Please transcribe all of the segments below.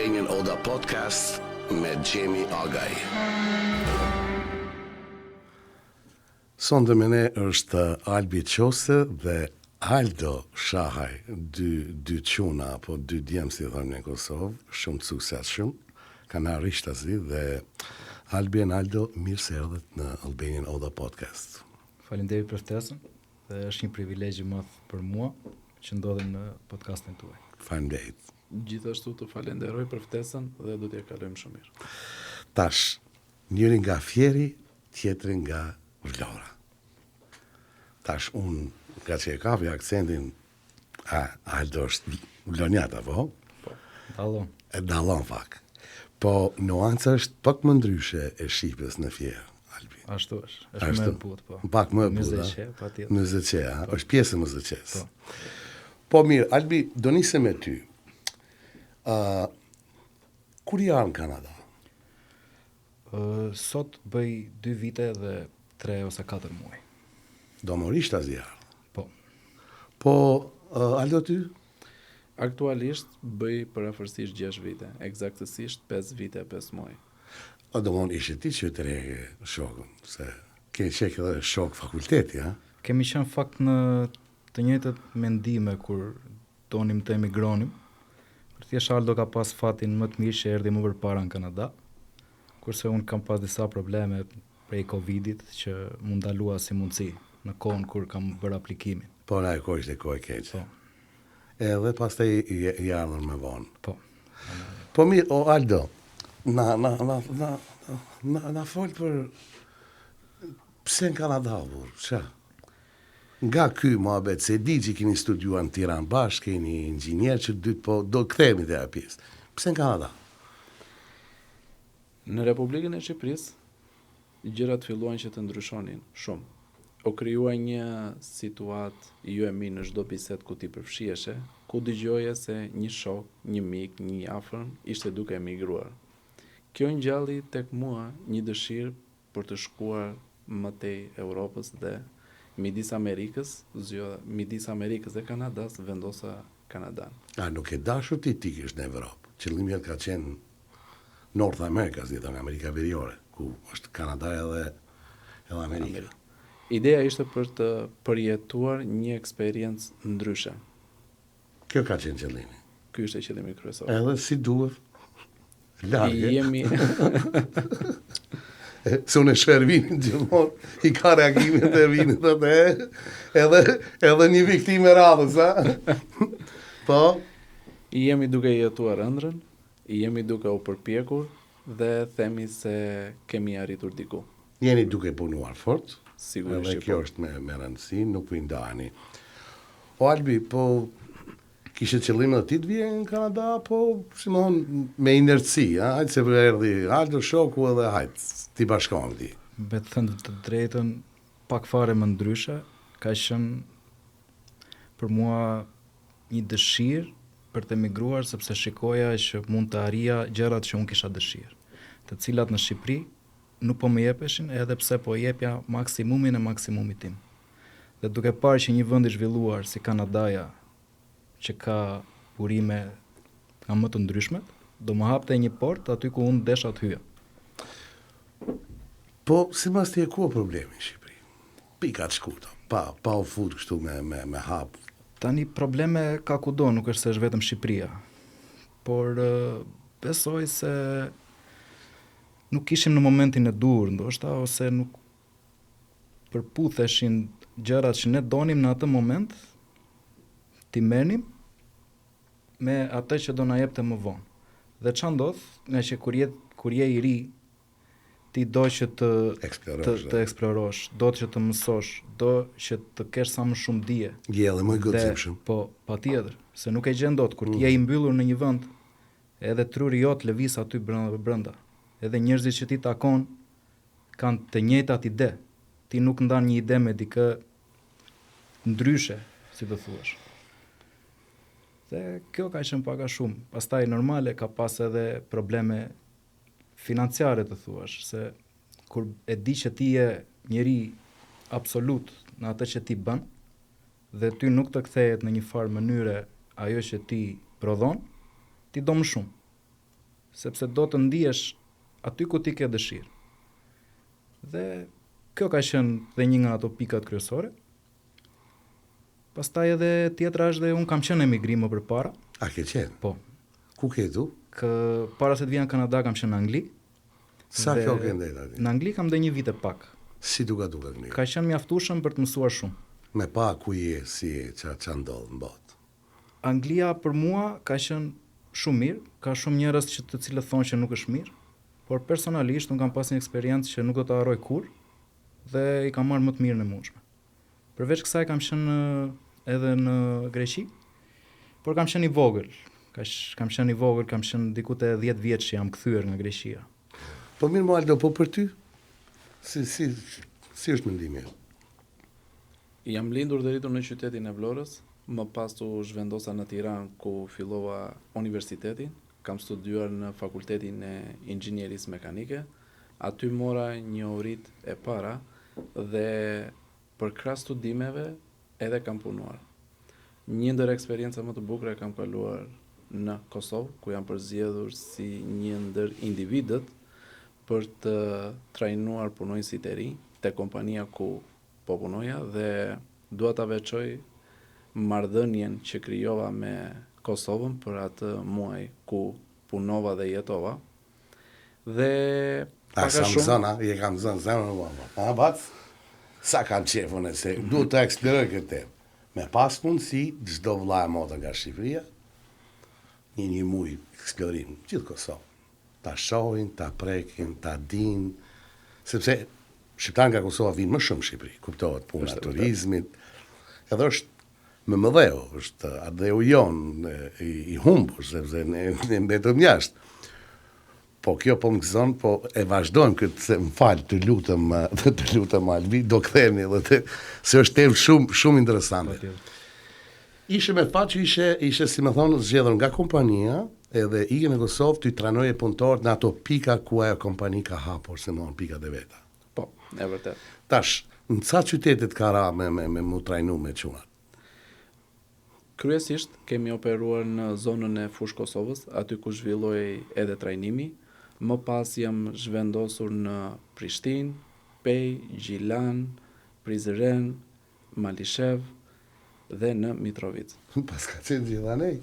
Albanian Oda Podcast me Xhemi Agaj. Sonte me ne është Albi Qose dhe Aldo Shahaj, dy dy çuna apo dy djem si thonë në Kosovë, shumë të suksesshëm, kanë ardhur rishtazi dhe Albi e Aldo mirë se erdhët në Albanian Oda Podcast. Faleminderit për ftesën dhe është një privilegj i madh për mua që ndodhem në podcastin tuaj. Faleminderit. Gjithashtu të falenderoj për ftesën dhe do t'ja kalojmë shumë mirë. Tash, njëri nga Fieri, tjetri nga Vlora. Tash unë, nga që e kapi akcentin, a, Aldo është vlonjat, apo? Po, dallon. E dallon pak. Po, nuanca është pak më ndryshe e shqipes në Fier, Albi. Ashtu është. Është më e butë, po. Pak më e butë. Myzeqe, patjetër. Myzeqe, a? Po. Është pjesë e Myzeqesë. Po. Po mirë, Albi, do nisem me ty. Uh, kur je ardhur në Kanada? Uh, sot bëj 2 vite dhe 3 ose 4 muaj. Do më rishtazi je ardhur? Po. Po, uh, Aldo ty? Aktualisht bëj përafërsisht 6 vite, ekzaktësisht 5 vite e 5 muaj. A do thonë ishe ti që tërheqe shokun, se ke qenë edhe shok fakulteti, ha? Kemi qenë fakt në të njëjtat mendime kur donim të emigronim. Por thjesht Aldo ka pas fatin më të mirë që erdhi më përpara në Kanada, kurse unë kam pas disa probleme prej Covidit që m'u ndalua si mundësi në kohën kur kam bërë aplikimin. Po, në ajo kohë ishte kohë e keqe. Po. Edhe pastaj je ardhur më vonë. Po. Po mirë, o Aldo, na na na na na na fol për pse në Kanada burr, ça? Nga ky muhabet, se e di që keni studiuar në Tiranë bashkë, jeni inxhinier që të dytë, po do kthehemi te ajo pjesë. Pse në Kanada? Në Republikën e Shqipërisë, gjërat filluan që të ndryshonin shumë. U krijua një situatë jo e mirë në çdo bisedë ku ti përfshiheshe, ku dëgjoje se një shok, një mik, një i afërm ishte duke emigruar. Kjo ngjalli tek mua një dëshirë për të shkuar më tej Europës dhe midis Amerikës, zgjodha midis Amerikës dhe Kanadasë vendosa Kanadanë. A nuk ke dashur ti të ikësh në Evropë? Qëllimi jot ka qenë North America, si i thonë, Amerika Veriore, ku është Kanadaja dhe edhe Amerika. Ideja ishte për të përjetuar një eksperiencë ndryshe. Kjo ka qenë qëllimi. Ky ishte qëllimi kryesor. Edhe si duhet, large. Jemi... Se unë e shoh Ervinin gjithmonë, i ka reagimet e Ervinit atë, edhe, edhe një viktimë e radhës, a? Po? Jemi duke jetuar ëndrrën, jemi duke u përpjekur dhe themi se kemi arritur diku. Jeni duke punuar fort, Sigurisht edhe kjo po. është me, me rëndësi, nuk po i ndaheni. O Albi, po kishe qëllim edhe ti të vije në Kanada, po si më thonë, me inerci, a? Hajtë se për erdhi Aldo shoku edhe hajtë, t'i bashkohem ti. Me të thënë të drejtën, pak fare më ndryshe, ka qenë për mua një dëshirë për të emigruar sepse shikoja që mund të arrija gjërat që unë kisha dëshirë, të cilat në Shqipëri nuk po më jepeshin edhe pse po jepja maksimumin e maksimumit tim. Dhe duke parë që një vend i zhvilluar si Kanadaja, që ka burime nga më të ndryshmet, do më hapte një portë aty ku unë desha të hyja. Po, sipas teje ku o problemi në Shqipëri? Pika të shkurta, pa, pa u fut kështu me, me, me hap. Tani probleme ka kudo, nuk është se është vetëm Shqipëria. Por besoj se nuk ishim në momentin e duhur ndoshta ose nuk përputheshin gjërat që ne donim në atë moment t'i merrnim me atë që do na jepte më vonë. Dhe ça ndodh, nga që kur je kur je i ri, ti do që të eksplorosh, të, të eksplorosh, do që të mësosh, do që të kesh sa më shumë dije. Je edhe më i guximshëm. Po, patjetër, se nuk e gjen dot kur ti je i mm. mbyllur në një vend, Edhe truri jot lëviz aty brenda brenda. Edhe njerëzit që ti takon kanë të njëjtat ide. Ti nuk ndan një ide me dikë ndryshe, si të thuash. Dhe kjo ka qenë pak a shumë. Pastaj normale ka pas edhe probleme financiare të thuash, se kur e di që ti je njeri absolut në atë që ti bën, dhe ty nuk të kthehet në një farë mënyre ajo që ti prodhon, ti do më shumë. Sepse do të ndihesh aty ku ti ke dëshirë. Dhe kjo ka qenë dhe një nga ato pikat kryesore. Pastaj edhe tjetra është dhe unë kam qenë emigrim më përpara. A ke qenë? Po. Ku ke jetu? Kë, para se të vija në Kanada kam qenë në Angli. Sa kohë ke ndejt aty? Në Angli kam ndejt një vit e pak. Si t'u ka duk Anglia? Ka qenë mjaftueshëm për të mësuar shumë. Me pa ku je, si je, ça ça ndodh në botë. Anglia për mua ka qenë shumë mirë, ka shumë njerëz që të cilët thonë që nuk është mirë, por personalisht unë kam pas një eksperiencë që nuk do ta harroj kurrë dhe i kam marrë më të mirën e mundshme. Përveç kësaj kam qenë edhe në Greqi, por kam qenë i vogël. Ka, kam qenë i vogël, kam qenë diku te 10 vjeç që jam kthyer nga Greqia. Po mirë mo Aldo, po për ty? Si si si është mendimi? Jam lindur dhe rritur në qytetin e Vlorës, më pas u zhvendosa në Tiranë ku fillova universitetin. Kam studiuar në Fakultetin e Inxhinierisë Mekanike. Aty mora njohuritë e para dhe përkrah studimeve edhe kam punuar. Një ndër eksperiencat më të bukura e kam kaluar në Kosovë, ku jam përzgjedhur si një ndër individët për të trajnuar punonjësit e rinj te kompania ku po punoja dhe dua ta veçoj marrëdhënien që krijova me Kosovën për atë muaj ku punova dhe jetova. Dhe pak a shumë... A, je kam zënë zemrën mua, po. A, bac? Sa kam qejf unë se duhet të eksploroj këtë temë. Me pas mundësi, çdo vlla e motër nga Shqipëria, një një muj eksplorim, gjithë Kosovë. Ta shohin, ta prekin, ta dinë, sepse shqiptarë nga Kosova vinë më shumë në Shqipëri, kuptohet puna e turizmit, edhe është mëmëdheu, është atdheu jonë i, i humbur, sepse ne, ne mbetëm jashtë. Po kjo po më gëzon, po e vazhdojmë këtë, se më fal, të lutem, të lutem Albi, do kthehemi edhe te, se është temë shumë, shumë interesante. Ishe me fat që ishe, ishe si me thonë, zgjedhur nga kompania, edhe ike në Kosovë t'i trajnoje punëtorët në ato pika ku ajo kompani ka hapur, si me thonë, pikat e veta. Po, e vërtetë. Tash, në ca qytete t'ka ra me, me, me mu trajnu me çunat? Kryesisht kemi operuar në zonën e Fushë Kosovës, aty ku zhvillohej edhe trajnimi. Më pas jam zhvendosur në Prishtinë, Pejë, Gjilan, Prizren, Malishevë dhe në Mitrovicë. Paska qenë gjithanej.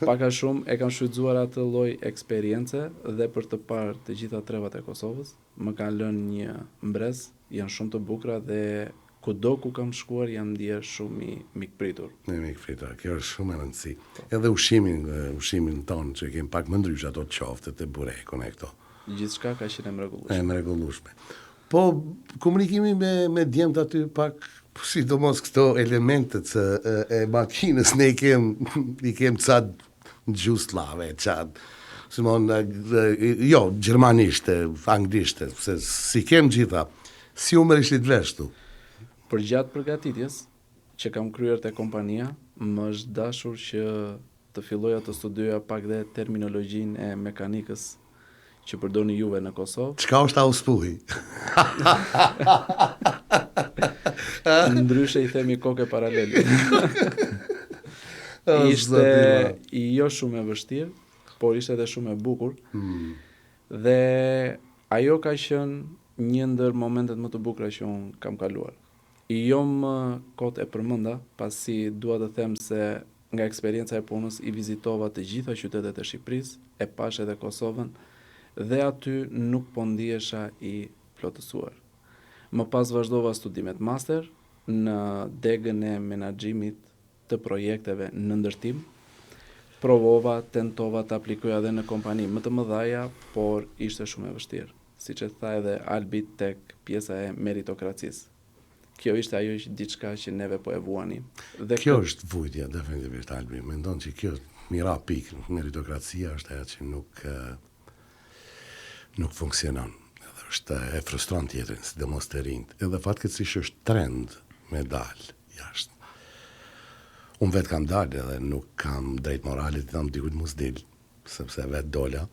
Pak a shumë e kam shfrytëzuar atë lloj eksperience dhe për të parë të gjitha trevat e Kosovës. Më kanë lënë një mbresë, janë shumë të bukura dhe kudo ku kam shkuar jam ndier shumë i mikpritur. I mikpritur, kjo është shumë e rëndësi. Edhe ushqimin, ushqimin tonë që e kemi pak më ndryshe ato qoftet e burekun e këto. Gjithçka ka qenë e mrekullueshme. E mrekullueshme. Po komunikimi me me djemtë aty pak sidomos këto elementet e, e makinës ne i kem i kem ca gjuhë sllave, ca si me thonë, jo, gjermanisht, anglisht, se s'i kem gjitha. Si u merreshit vesh tu? Përgjatë përgatitjes që kam kryer te kompania, më është dashur që të filloja të studioja pak dhe terminologjinë e mekanikës që përdorni juve në Kosovë. Çka është auspuhi? Ndryshe i themi koke paralele. ishte jo shumë e vështirë, por ishte edhe shumë e bukur. Mm. Dhe ajo ka qenë një ndër momentet më të bukura që unë kam kaluar. Jo më kot e përmenda, pasi dua të them se nga eksperienca e punës i vizitova të gjitha qytetet e Shqipërisë, e pashë edhe Kosovën dhe aty nuk po ndihesha i plotësuar. Më pas vazhdova studimet master në degën e menaxhimit të projekteve në ndërtim. Provova, tentova të aplikoja edhe në kompani më të mëdhaja, por ishte shumë e vështirë. Siç e tha edhe Albi tek pjesa e meritokracisë. Kjo ishte ajo që diçka që neve po e vuanim. Dhe kjo është vujtja definitivisht Albi. Mendon që kjo mira pikë, meritokracia është ajo që nuk nuk funksionon. Edhe është e frustron tjetrin, sidomos të rinjtë. Edhe fatkeqësisht është trend me dal jashtë. Unë vetë kam dalë edhe nuk kam drejt morale t'i them dikujt mos dil, sepse vetë dola.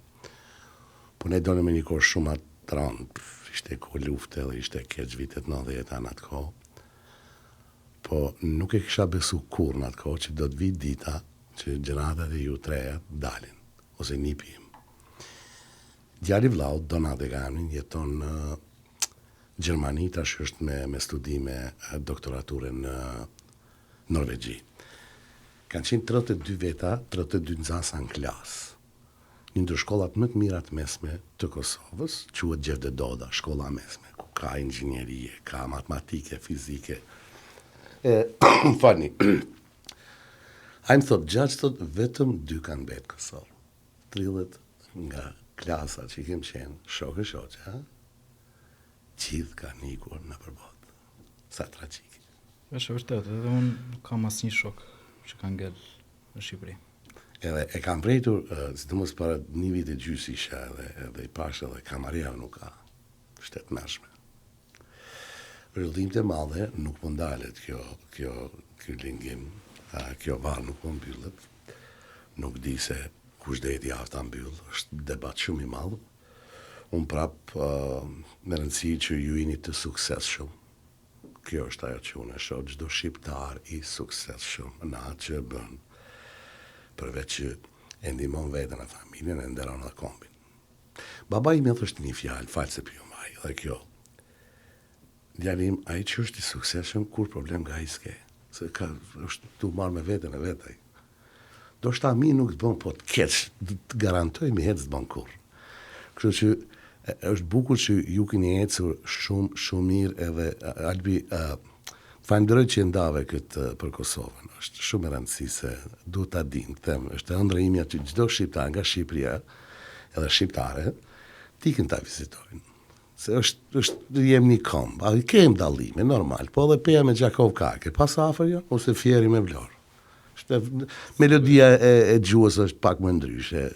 Po ne dolëm me një kohë shumë të rëndë, ishte kohë lufte dhe ishte keq vitet 90-ta në atë kohë. Po nuk e kisha besu kurrë në atë kohë që do të vijë dita që gjeneratat e ju të reja dalin, ose nipi im. Djali i vllaut, Donat e ka emrin, jeton në Gjermani, tash është me me studime doktorature në Norvegji. Kanë qenë 32 veta, 32 nxënësa në klasë. Një ndër shkollat më të mira të mesme të Kosovës, quhet Xhevdet Doda, shkolla e mesme, ku ka inxhinierie, ka matematike, fizike. E, më falni. Ai më thotë, xhaxh thotë, vetëm dy kanë mbet Kosovë. 30 nga klasa që kem qenë, shokë e shoqe, ha? Gjithë kanë ikur nëpër botë. Sa tragjike. Është vërtet, edhe unë nuk kam asnjë shok që ka ngel në Shqipëri. Edhe e kam vrejtur, uh, sidomos para një vit e gjysë isha edhe, edhe i pashë edhe kamarier nuk ka. Është e tmerrshme. Është dhimbje e madhe, nuk po ndalet kjo, kjo, kjo largim, kjo valë nuk po mbyllet. Nuk di se kush do jetë i aftë ta mbyll, është debat shumë i madh. Unë prap uh, me rëndësi që ju jeni të suksesshëm. Kjo është ajo që unë e shoh, çdo shqiptar i suksesshëm në atë që e bën, përveç që e ndihmon veten e familjen, e nderon edhe kombin. Baba im e thoshte një fjalë, fal se po ju mbaj, dhe kjo. Djali im, ai që është i suksesshëm, kurrë problem nga ai s'ke. Se ka, është tu marrë me veten e vet ai. Ndoshta mirë nuk të bën, po të keq, të garantoj mi hec të bën kurrë. Kështu që është bukur që ju keni ecur shumë, shumë mirë edhe Albi, uh, të falenderoj që e ndave këtë për Kosovën. Është shumë e rëndësi se duhet ta dinë, them, është ëndrra imja që çdo shqiptar nga Shqipëria, edhe shqiptare, t'ikin ta vizitojnë. Se është, është jem një komb, a kem dallime, normal, po edhe Peja me Gjakovë ka, ke pas afër jo, ose Fieri me Vlorë. Është melodia e, e gjuhës është pak më ndryshe.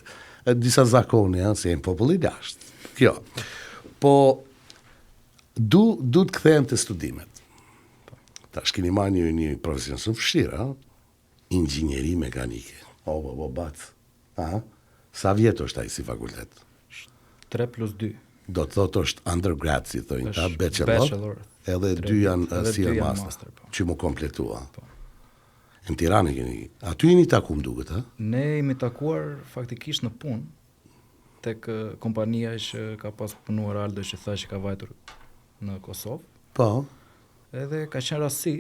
E, disa zakone janë se jemi popull i lashtë. Kjo. Po du du të kthehem te studimet. Tash keni marrë një një profesion shumë vështirë, ha? Inxhinieri mekanike. O, po, po, bac. A? Sa vjet është ai si fakultet? 3 plus 2. Do të thotë është undergrad, si thonë ta, bachelor, bachelor. Edhe dy janë edhe si dy janë master, po. që mu kompletua. Po. Në Tiranë keni. Aty jeni taku më duket, ha? Ne jemi takuar faktikisht në punë tek kompania që ka pas punuar Aldo që tha që ka vajtur në Kosovë. Po. Edhe ka qenë rastësi,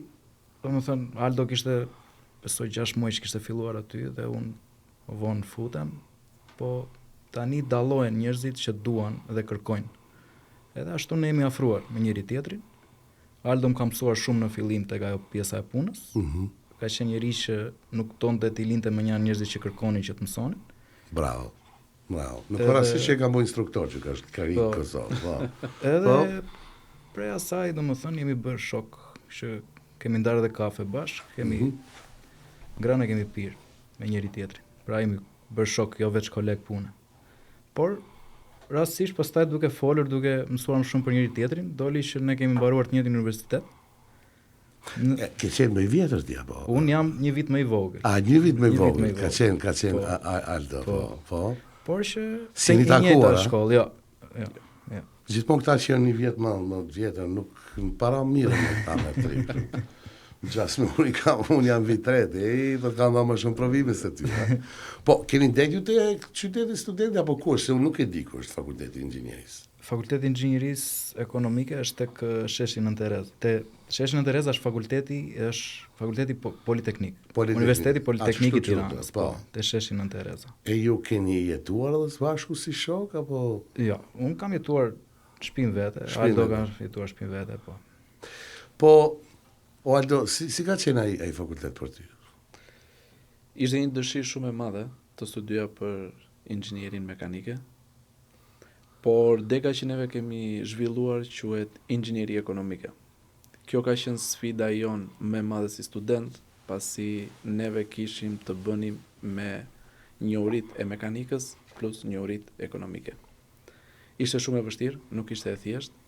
domethënë Aldo kishte besoj 6 muaj që kishte filluar aty dhe unë vonë futem, po tani dallohen njerëzit që duan dhe kërkojnë. Edhe ashtu ne jemi afruar me njëri tjetrin. Aldo më ka mësuar shumë në fillim tek ajo pjesa e punës. Mm -hmm. Ka qenë njeri që nuk donte t'i linte mënjanë njerëzit që kërkonin që të mësonin. Bravo. Bravo. Në para si që e kam bo instruktor që ka ka po. në Kosovë. Po. Edhe po. prej asaj, domethënë, jemi bërë shok që kemi ndarë edhe kafe bashkë, kemi mm -hmm. ngrënë e kemi pirë me njëri tjetrin. Pra jemi bërë shok, jo veç koleg pune. Por rastësisht pastaj duke folur, duke mësuar më shumë për njëri tjetrin, doli që ne kemi mbaruar të njëjtin universitet. Në... E, ke qenë më i vjetër ti apo? Unë jam një vit më i vogël. A një vit më i vogël, ka qenë, ka qenë po, Aldo, po, po. Por që si jeni takuar, shkollë, jo. Jo. Jo. Gjithmonë këta që janë një vjet më më të vjetër nuk në para mirë me këta me të ri. Gjasme unë i kam, unë jam vit tretë, e, do të kam më shumë provime se ty. Ha? Po, keni ndejt ju te qyteti studenti, apo ku është, se unë nuk e di ku është fakulteti i inxhinierisë. Fakulteti i Inxhinierisë Ekonomike është tek sheshi Nënë Tereza. Te sheshi Nënë Tereza është fakulteti, është fakulteti po, Politeknik. Politeknik. Universiteti Politeknik i Tiranës, po, po, te sheshi Nënë Tereza. E ju keni jetuar edhe së bashku si shok apo? Jo, unë kam jetuar në shpinë vete, Aldo ka jetuar në shpinë vete, po. Po, o Aldo, si, si ka qenë ai ai fakultet për ty? Ishte një dëshirë shumë e madhe të studioja për inxhinierinë mekanike, Por dega që neve kemi zhvilluar quhet inxhinieri ekonomike. Kjo ka qenë sfida jonë më e madhe si student, pasi neve kishim të bënim me njohuritë e mekanikës plus njohuritë ekonomike. Ishte shumë e vështirë, nuk ishte e thjeshtë,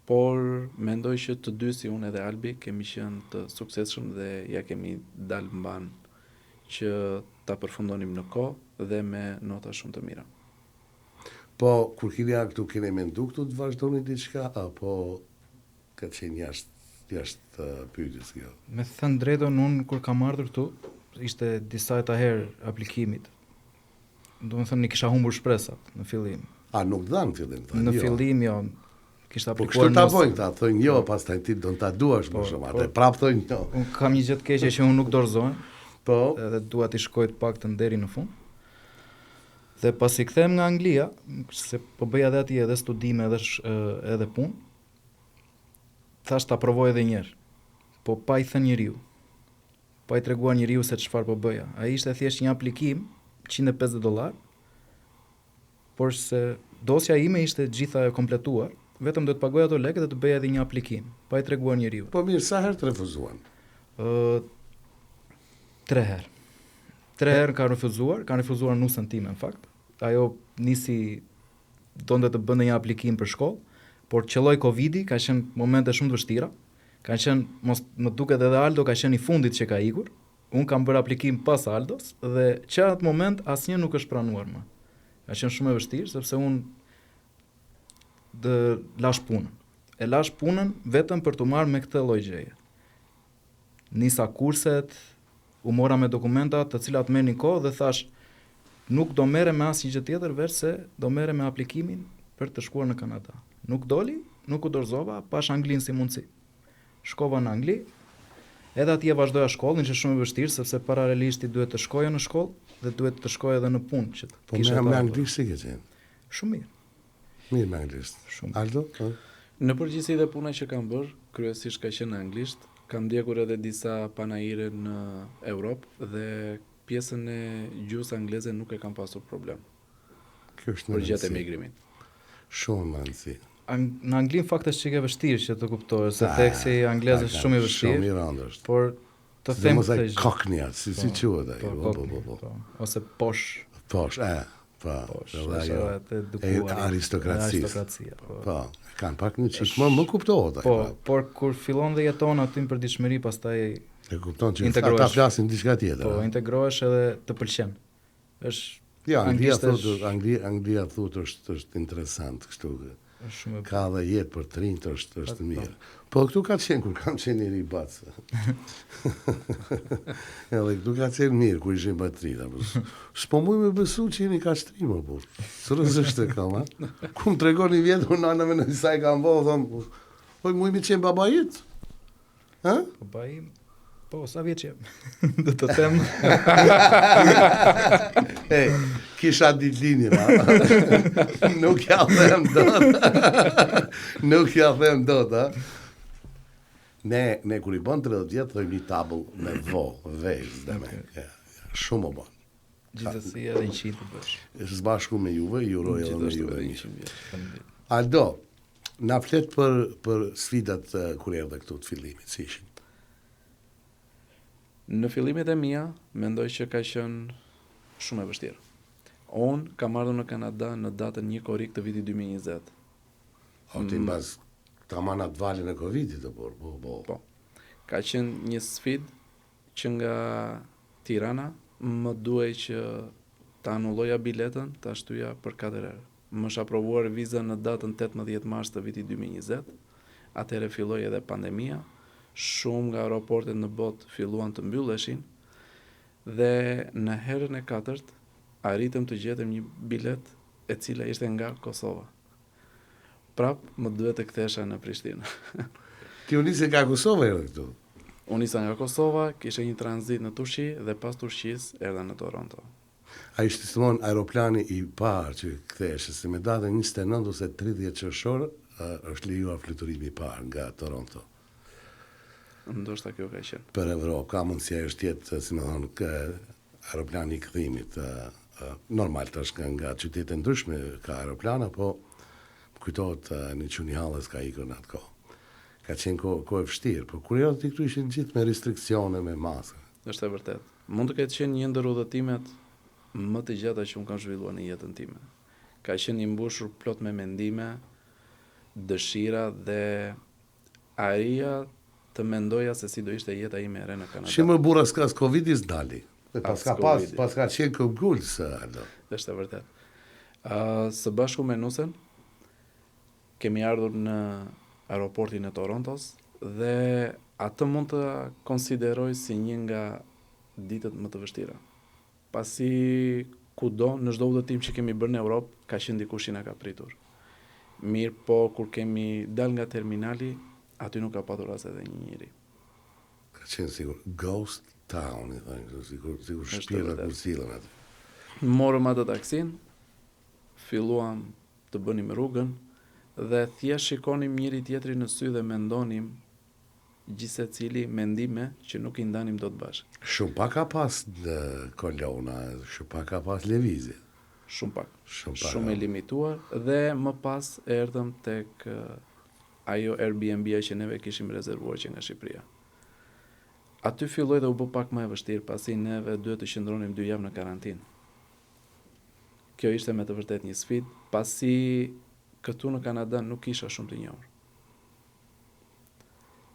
por mendoj që të dy si unë edhe Albi kemi qenë të suksesshëm dhe ia kemi dalë mbanë që ta përfundonim në kohë dhe me nota shumë të mira. Po, kur keni ardhur këtu, keni mendu këtu të vazhdoni diçka, apo ka qenë jashtë, jashtë pyetjes kjo? Me thënë drejtën, unë kur kam ardhur këtu, ishte disa e ta herë aplikimit. Domethënë, i kisha humbur shpresat në fillim. A nuk dhanë në fillim, thanë Në jo. fillim jo. Kishte po aplikuar. Po kështu ta bëjnë ta thonë jo, po, pastaj ti do ta duash më po, shumë atë. Po, prapë thonë jo. Unë kam një gjë të keqe që unë nuk dorëzohem. Po. Edhe dua t'i shkoj të paktën deri në fund. Dhe pasi kthehem nga Anglia, se po bëja edhe atje edhe studime edhe sh, edhe punë, thash ta provoj edhe një herë. Po pa i thënë njeriu. Pa i treguar njeriu se çfarë po bëja. Ai ishte thjesht një aplikim 150 dollar, por se dosja ime ishte gjitha e kompletuar, vetëm do të pagoja ato lekë dhe të bëja edhe një aplikim, pa i treguar njeriu. Po mirë, sa herë të refuzuan? Ë tre herë. Tre herë kanë refuzuar, kanë refuzuar nusen time në fakt. Ajo nisi donte të bënte një aplikim për shkollë, por qëlloi Covidi, ka qenë momente shumë të vështira. Ka qenë, mos më duket edhe Aldo ka qenë i fundit që ka ikur. Unë kam bërë aplikim pas Aldos dhe që atë moment asnjë nuk është pranuar më. Ka qenë shumë e vështirë sepse unë dhe lash punën. E lash punën vetëm për t'u marrë me këtë lloj gjëje. Nisa kurset, u mora me dokumenta të cilat merrnin kohë dhe thash nuk do merrem me asnjë gjë tjetër veçse do merrem me aplikimin për të shkuar në Kanada. Nuk doli, nuk u dorëzova, pash Anglinë si mundësi. Shkova në Angli, edhe atje vazhdoja shkollën, ishte shumë e vështirë sepse paralelisht ti duhet të shkoje në shkollë dhe duhet të shkoje edhe në punë që të po kishe. Po me anglisht si ke qenë? Shumë mirë. Mirë me anglisht. Shumë. Aldo? Po. Në përgjithësi dhe puna që kam bërë, kryesisht ka qenë në anglisht. Kam ndjekur edhe disa panaire në Europë dhe pjesën e gjuhës angleze nuk e kam pasur problem. Kjo është për gjatë emigrimit. Shumë me rëndësi. Ang në Angli në fakt është çike vështirë që të kuptohesh, se theksi anglez është shumë i vështirë. Shumë i rëndë është. Por të them këtë gjë. Cockney, si si po, quhet ai? Po, po, po, po, po. Ose posh. Posh, e. Po, posh, edhe ajo. E aristokracisë. Aristokracia, po. Po, kanë pak një çik më më kuptohet ai. Po, por kur fillon dhe jeton aty në përditshmëri, pastaj e kupton që ata flasin diçka tjetër. Po, integrohesh edhe të pëlqen. Është Ja, Anglia thotë, Anglia, Anglia thotë është është interesant kështu. Është shumë e Ka dhe jetë për të rinjtë është është mirë. Po këtu ka qenë kur kam qenë i ri bac. Edhe këtu ka qenë mirë kur ishim më të rinj, po s'po muj me besu që jeni kaq të rinj më po. Seriozisht e kam, ha? Ku më tregoni vjet unë nanë me në sa i kam bo, thom, po muj me qenë baba yt. Ha? Baba im, po, sa vjeç jam? Do të them. Ej, kisha ditëlindjen, ha? Nuk ja them dot. Nuk ja them dot, ha? Ne, ne kur i bën 30 vjet, thojmë një tabëll me vo, vezë, dhe me. Okay. Ja, ja, shumë u bën. Gjithsesi edhe 100 të bësh. Së bashku me juve, ju uroj edhe me juve. Aldo, Na flet për për sfidat kur erdhe këtu të fillimit, si ishin? Në fillimet e mia, mendoj që ka qenë shumë e vështirë. Unë kam ardhur në Kanada në datën 1 korrik të vitit 2020. O ti mbas taman atë valën e Covidit apo po po. Po. Ka qenë një sfidë Që nga Tirana më duhej që ta anulloja biletën, ta shtyja për katër herë. Më është aprovuar viza në datën 18 mars të vitit 2020. Atëherë filloi edhe pandemia, shumë nga aeroportet në botë filluan të mbylleshin dhe në herën e katërt arritëm të gjetëm një biletë e cila ishte nga Kosova. Prap më duhet të kthehesha në Prishtinë. Ti u nise nga Kosova erdhe këtu? U nisa nga Kosova, kisha një tranzit në Turqi dhe pas Turqisë erdha në Toronto. A ishte domethënë aeroplani i parë që ktheheshe, se me datën 29 ose 30 qershor është lejuar fluturimi i parë nga Toronto. Ndoshta kjo ka qenë. Për Evropë, ka mundësi ajo është jetë, si me thonë, kë, aeroplani i kthimit, normal tash nga, nga qytete ndryshme ka aeroplana, po më kujtohet një çun i hallës ka ikur në atë kohë. Ka qenë kohë kohë e vështirë, po kur erdhe ti këtu ishin gjithë me restrikcione, me maska. Është e vërtetë. Mund të ketë qenë një ndër udhëtimet më të gjata që unë kam zhvilluar në jetën time. Ka qenë i mbushur plot me mendime, dëshira dhe Arrija të mendoja se si do ishte jeta ime e re në Kanada. Shi më burra s'ka as Covidi s'dali. Dhe pas ka pas, pas ka qenë këmbgulës Aldo. Është e vërtetë. Uh, së bashku me nusen kemi ardhur në aeroportin e Torontos dhe atë mund të konsideroj si një nga ditët më të vështira. Pasi Kudo, në çdo udhëtim që kemi bërë në Europë, ka qenë dikush që na ka pritur. Mirëpo, kur kemi dalë nga terminali, aty nuk ka patur as edhe një njeri. Ka qenë sikur ghost town, i thonë kështu, sikur sikur shpirtrat kur sillen aty. Morëm atë taksin, filluam të bënim rrugën dhe thjesht shikonim njëri tjetrin në sy dhe mendonim gjithsecili mendime që nuk i ndanim dot bashkë. Shumë pak ka pas në Kelowna, shumë pak ka pas lëvizje. Shumë pak. Shumë pak. Shumë e limituar dhe më pas erdhëm tek ajo Airbnb-ja që neve kishim rezervuar që nga Shqipëria. Aty filloi dhe u bë pak më e vështirë, pasi neve duhet të qëndronim dy javë në karantinë. Kjo ishte me të vërtetë një sfidë, pasi këtu në Kanada nuk kisha shumë të njohur.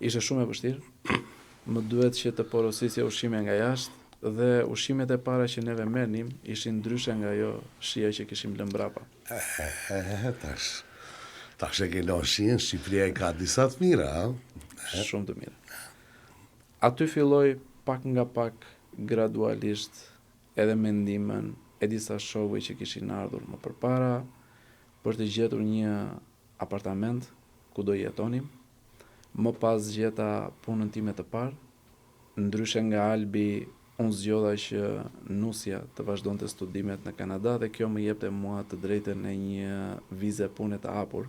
Ishte shumë e vështirë. Më duhet që të porosisja ushqime nga jashtë dhe ushqimet e para që neve merrnim ishin ndryshe nga ajo shija që kishim lënë mbrapa. Eh, tash. Tash e ke lënë shijen, Shqipëria i ka disa të mira, a? Shumë të mira. Aty filloi pak nga pak gradualisht edhe me ndihmën e disa shokëve që kishin ardhur më përpara për të gjetur një apartament ku do jetonim. Më pas gjeta punën time të parë. Ndryshe nga Albi, unë zgjodha që nusja të vazhdonte studimet në Kanada dhe kjo më jepte mua të drejtën e një vize pune të hapur,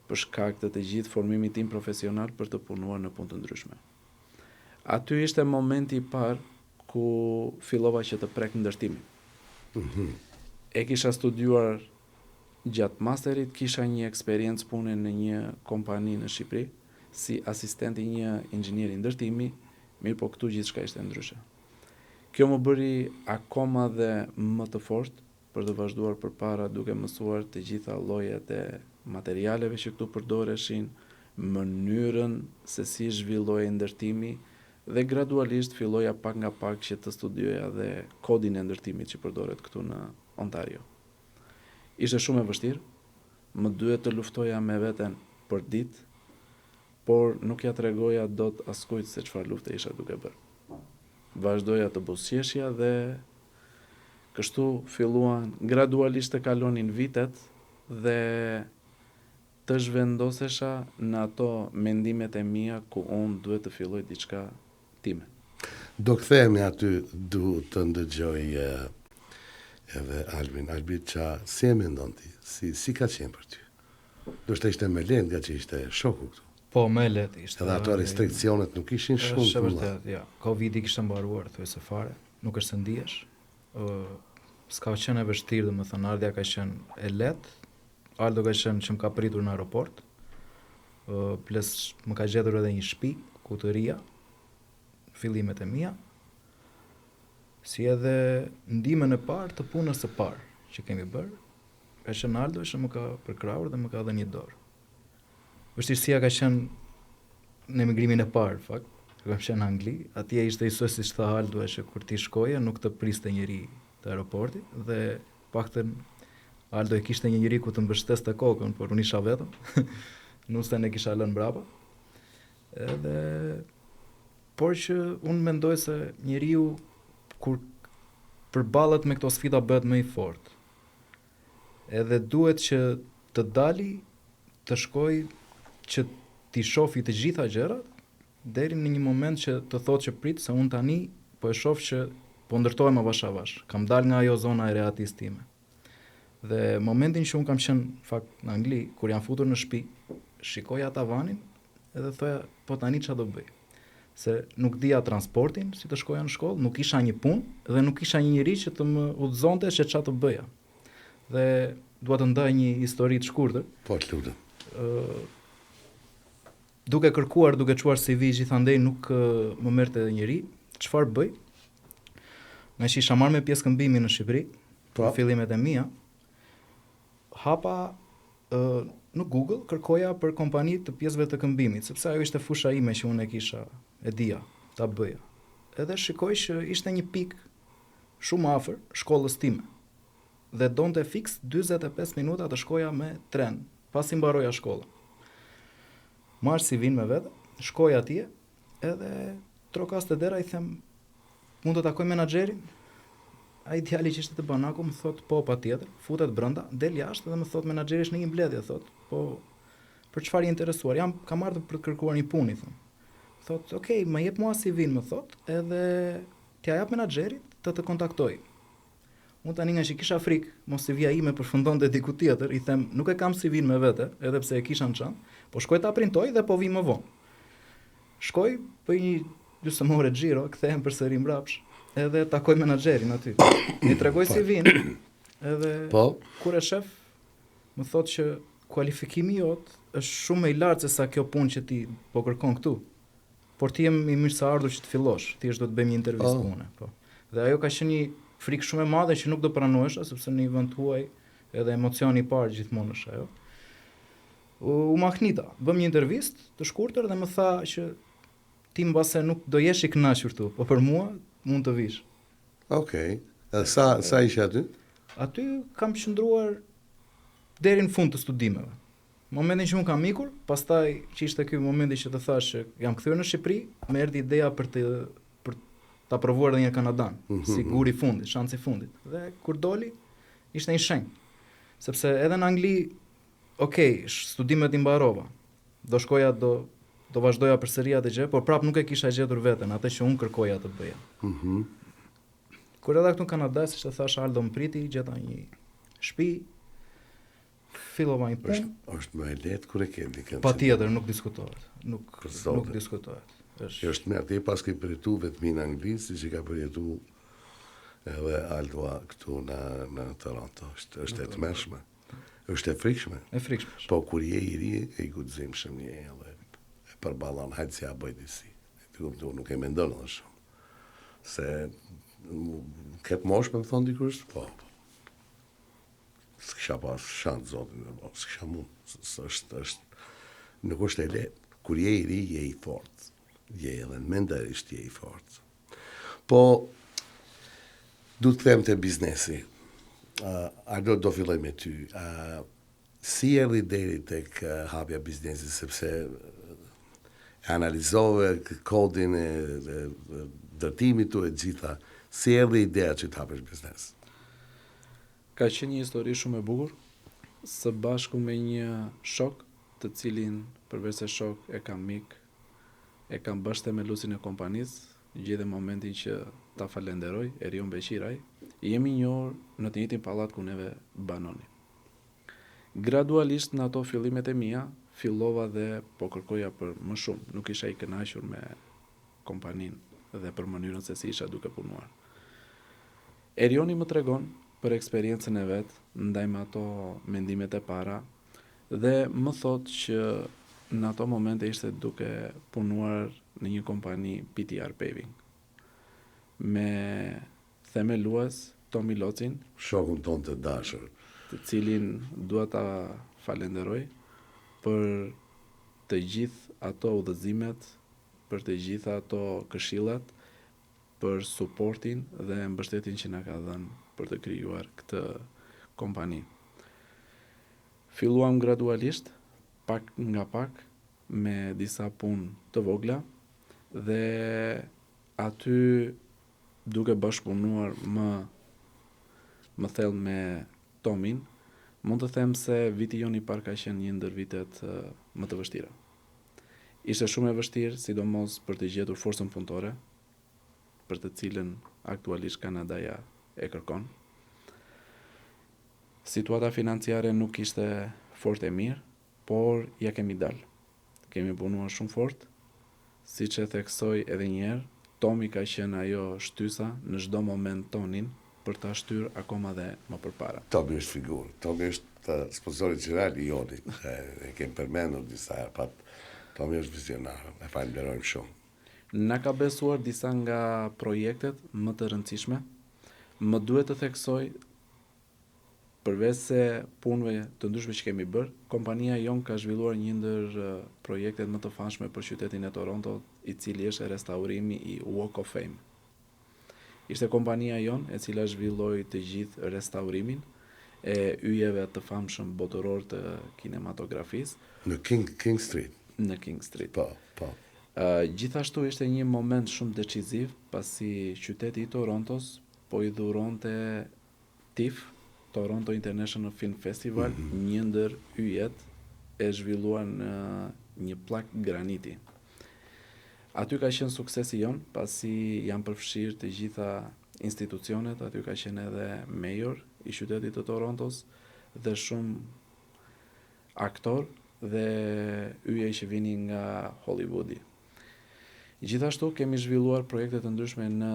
për shkak të të gjithë formimit tim profesional për të punuar në punë të ndryshme. Aty ishte momenti i parë ku fillova që të prek ndërtimin. E kisha studiuar gjatë masterit, kisha një eksperiencë pune në një kompani në Shqipëri, si asistent i një inxhinieri ndërtimi, mirëpo këtu gjithçka ishte ndryshe. Kjo më bëri akoma dhe më të fortë për të vazhduar përpara duke mësuar të gjitha llojet e materialeve që këtu përdoreshin, mënyrën se si zhvillohej ndërtimi dhe gradualisht filloja pak nga pak që të studioja dhe kodin e ndërtimit që përdoret këtu në Ontario. Ishte shumë e vështirë, më duhet të luftoja me veten për ditë, por nuk ia tregoja dot askujt se çfarë lufte isha duke bërë. Vazhdoja të buzëqeshja dhe kështu filluan gradualisht të kalonin vitet dhe të zhvendosesha në ato mendimet e mia ku unë duhet të filloj diçka time. Do kthehemi aty, du të ndëgjoj edhe Albin. Albi, ça, si e mendon ti? Si, si ka qenë për ty? Ndoshta ishte më lehtë nga që ishte shoku këtu. Po, më lehtë ishte. Edhe ato restrikcionet nuk ishin shumë të mëdha. Është ja. Covidi kishte mbaruar thuajse fare, nuk është se ndihesh. Ë s'ka qenë e vështirë, domethënë ardhja ka qenë e lehtë. Aldo ka qenë që më ka pritur në aeroport. Ë plus më ka gjetur edhe një shtëpi ku të rrija fillimet e mia. Si edhe ndihmën e parë të punës së parë që kemi bërë, ka qenë Aldo që më ka përkrahur dhe më ka dhënë një dorë. Vështirësia ka qenë në emigrimin e parë, në fakt, kur kam qenë në Angli, atje ishte njësoj siç tha Aldo që kur ti shkoje nuk të priste njeri te aeroporti dhe paktën Aldo e kishte një njeri ku të mbështeste kokën, por unë isha vetëm. Nusen e kisha lënë mbrapa. Edhe por që unë mendoj se njeriu kur përballet me këto sfida bëhet më i fortë. Edhe duhet që të dali, të shkoj që t'i shofi të gjitha gjërat, deri në një moment që të thotë që prit se unë tani po e shoh që po ndërtohem avash avash. Kam dalë nga ajo zona e rehatisë time. Dhe momentin që unë kam qenë në fakt në Angli, kur jam futur në shtëpi, shikoja tavanin edhe thoja, po tani çfarë do bëj? Se nuk dija transportin si të shkoja në shkollë, nuk kisha një punë dhe nuk kisha një njeri që të më udhëzonte se çfarë të bëja. Dhe dua të ndaj një histori të shkurtër. Po, të lutem. Ë duke kërkuar, duke çuar CV gjithandej nuk më merrte njeri. Çfarë bëj? Ngaqë isha marrë me pjesë këmbimi në Shqipëri, po. në fillimet e mia, hapa ë në Google kërkoja për kompani të pjesëve të këmbimit, sepse ajo ishte fusha ime që unë e kisha, e dija ta bëja. Edhe shikoj që ishte një pikë shumë afër shkollës time dhe donte fiks 45 minuta të shkoja me tren, pasi mbaroja shkollën. Marr CV-n me vete, shkoj atje, edhe trokas te dera i them, mund të takoj menaxherin? Ai djali që ishte te banaku më thotë po patjetër, futet brenda, del jashtë dhe më thotë menaxheri është në një mbledhje, thotë, po për çfarë je interesuar? Jam kam ardhur për të kërkuar një punë, i them. Thotë, ok, më jep mua CV-n, më thotë, edhe t'ia jap menaxherit të të kontaktoj. Unë tani nga që kisha frikë, mos CV-ja ime përfundonte diku tjetër, i them, nuk e kam CV-n me vete, edhe pse e kisha në çantë, po shkoj ta printoj dhe po vi më vonë. Shkoj, bëj një gjysmë ore xhiro, kthehem përsëri mbrapsht, edhe takoj menaxherin aty. I tregoj CV-n, edhe po? kur e shef, më thotë që kualifikimi jot është shumë më i lartë se sa kjo punë që ti po kërkon këtu. Por ti je i mirëseardhur që të fillosh, thjesht do të bëjmë një intervistë oh. pune, po. Dhe ajo ka qenë një frikë shumë e madhe që nuk do pranohesha sepse në një vend huaj edhe emocioni i parë gjithmonë është ajo. U, u mahnita. Bëmë një intervistë të shkurtër dhe më tha që ti mbase nuk do jesh i kënaqur këtu, po për mua mund të vish. Okej. Okay. Edhe sa sa ishe aty? Aty kam qëndruar deri në fund të studimeve. Momentin që unë kam ikur, pastaj që ishte ky momenti që të thash që jam kthyer në Shqipëri, më erdhi ideja për të për ta provuar edhe një herë Kanadan, mm -hmm. si guri i fundit, shansi i fundit. Dhe kur doli, ishte një shenjë. Sepse edhe në Angli, ok, studimet i mbarova. Do shkoja do do vazhdoja përsëri atë gjë, por prap nuk e kisha gjetur veten, atë që unë kërkoja të bëja. Mhm. Mm kur erdha këtu në Kanada, siç të thash Aldo më priti, gjeta një shtëpi, Fillova një punë. Është është më e lehtë kur e ke dikën. Patjetër, nuk diskutohet. Nuk nuk diskutohet. Është është mirë, ti paske përjetu vetminë në Angli, siç e ka përjetu edhe Aldoa këtu në në Toronto. Është është e tmerrshme. Është e frikshme. E frikshme. Po kur je i ri, i guximshëm je edhe e përballon, hajde se ia bëj disi. Ti kupton, nuk e mendon edhe shumë. Se këtë moshë me më thonë dikush, po, po. S'kisha pas shans zotin e po, s'kisha mund, s'është, është, nuk është e lehtë. Kur je i ri, je i fortë. Je edhe mendërisht je i fortë. Po, du të kthehem te biznesi. Uh, Aldo do filloj me ty. Uh, si erdhi deri tek hapja e biznesit, sepse e analizove kodin e, e, e ndërtimit tu e gjitha. Si erdhi ideja që të hapësh biznes? Ka qenë një histori shumë e bukur, së bashku me një shok, të cilin përveçse shok e kam mik, e kam bashkëthemeluesin e kompanisë, gjej dhe momentin që ta falenderoj, Erion Beqiraj, jemi njohur në të njëjtin pallat ku neve banonim. Gradualisht në ato fillimet e mia, fillova dhe po kërkoja për më shumë, nuk isha i kënaqur me kompaninë dhe për mënyrën se si isha duke punuar. Erioni më tregon për eksperiencën e vet, ndajmë ato mendimet e para dhe më thotë që në ato momente ishte duke punuar në një kompani PTR Paving me themelues Tomi Locin, Shokun tonë të dashur. të cilin dua ta falenderoj për të gjithë ato udhëzimet, për të gjitha ato këshillat për suportin dhe mbështetjen që na ka dhënë për të krijuar këtë kompani. Filluam gradualisht, pak nga pak, me disa punë të vogla dhe aty duke bashkëpunuar më më thellë me Tomin, mund të them se viti jonë i parë ka qenë një ndër vitet më të vështira. Ishte shumë e vështirë, sidomos për të gjetur forcën punëtore, për të cilën aktualisht Kanadaja e kërkon. Situata financiare nuk ishte fort e mirë, por ia kemi dalë. Kemi punuar shumë fort, siç e theksoj edhe një herë, Tomi ka qenë ajo shtysa në çdo moment tonin për ta shtyrë akoma dhe më përpara. Tomi është figurë. Tomi është sponsori gjeneral i joni. E, e kemi përmendur disa herë, pa Tomi është vizionar. E falënderojmë shumë. Na ka besuar disa nga projektet më të rëndësishme. Më duhet të theksoj, përveç se punëve të ndryshme që kemi bërë, kompania jonë ka zhvilluar një ndër projektet më të famshme për qytetin e Toronto, i cili është restaurimi i Walk of Fame. Ishte kompania jonë e cila zhvilloi të gjithë restaurimin e yjeve të famshëm botëror të kinematografisë. Në King, King Street. Në King Street. Po, po. Uh, gjithashtu ishte një moment shumë deciziv, pasi qyteti i Torontos po i dhuronte TIFF, Toronto International Film Festival, mm -hmm. një ndër yjet e zhvilluar në një pllakë graniti. Aty ka qenë suksesi jonë, pasi janë përfshirë të gjitha institucionet, aty ka qenë edhe mayor i qytetit të Torontos dhe shumë aktorë dhe yje që vinin nga Hollywoodi. Gjithashtu kemi zhvilluar projekte të ndryshme në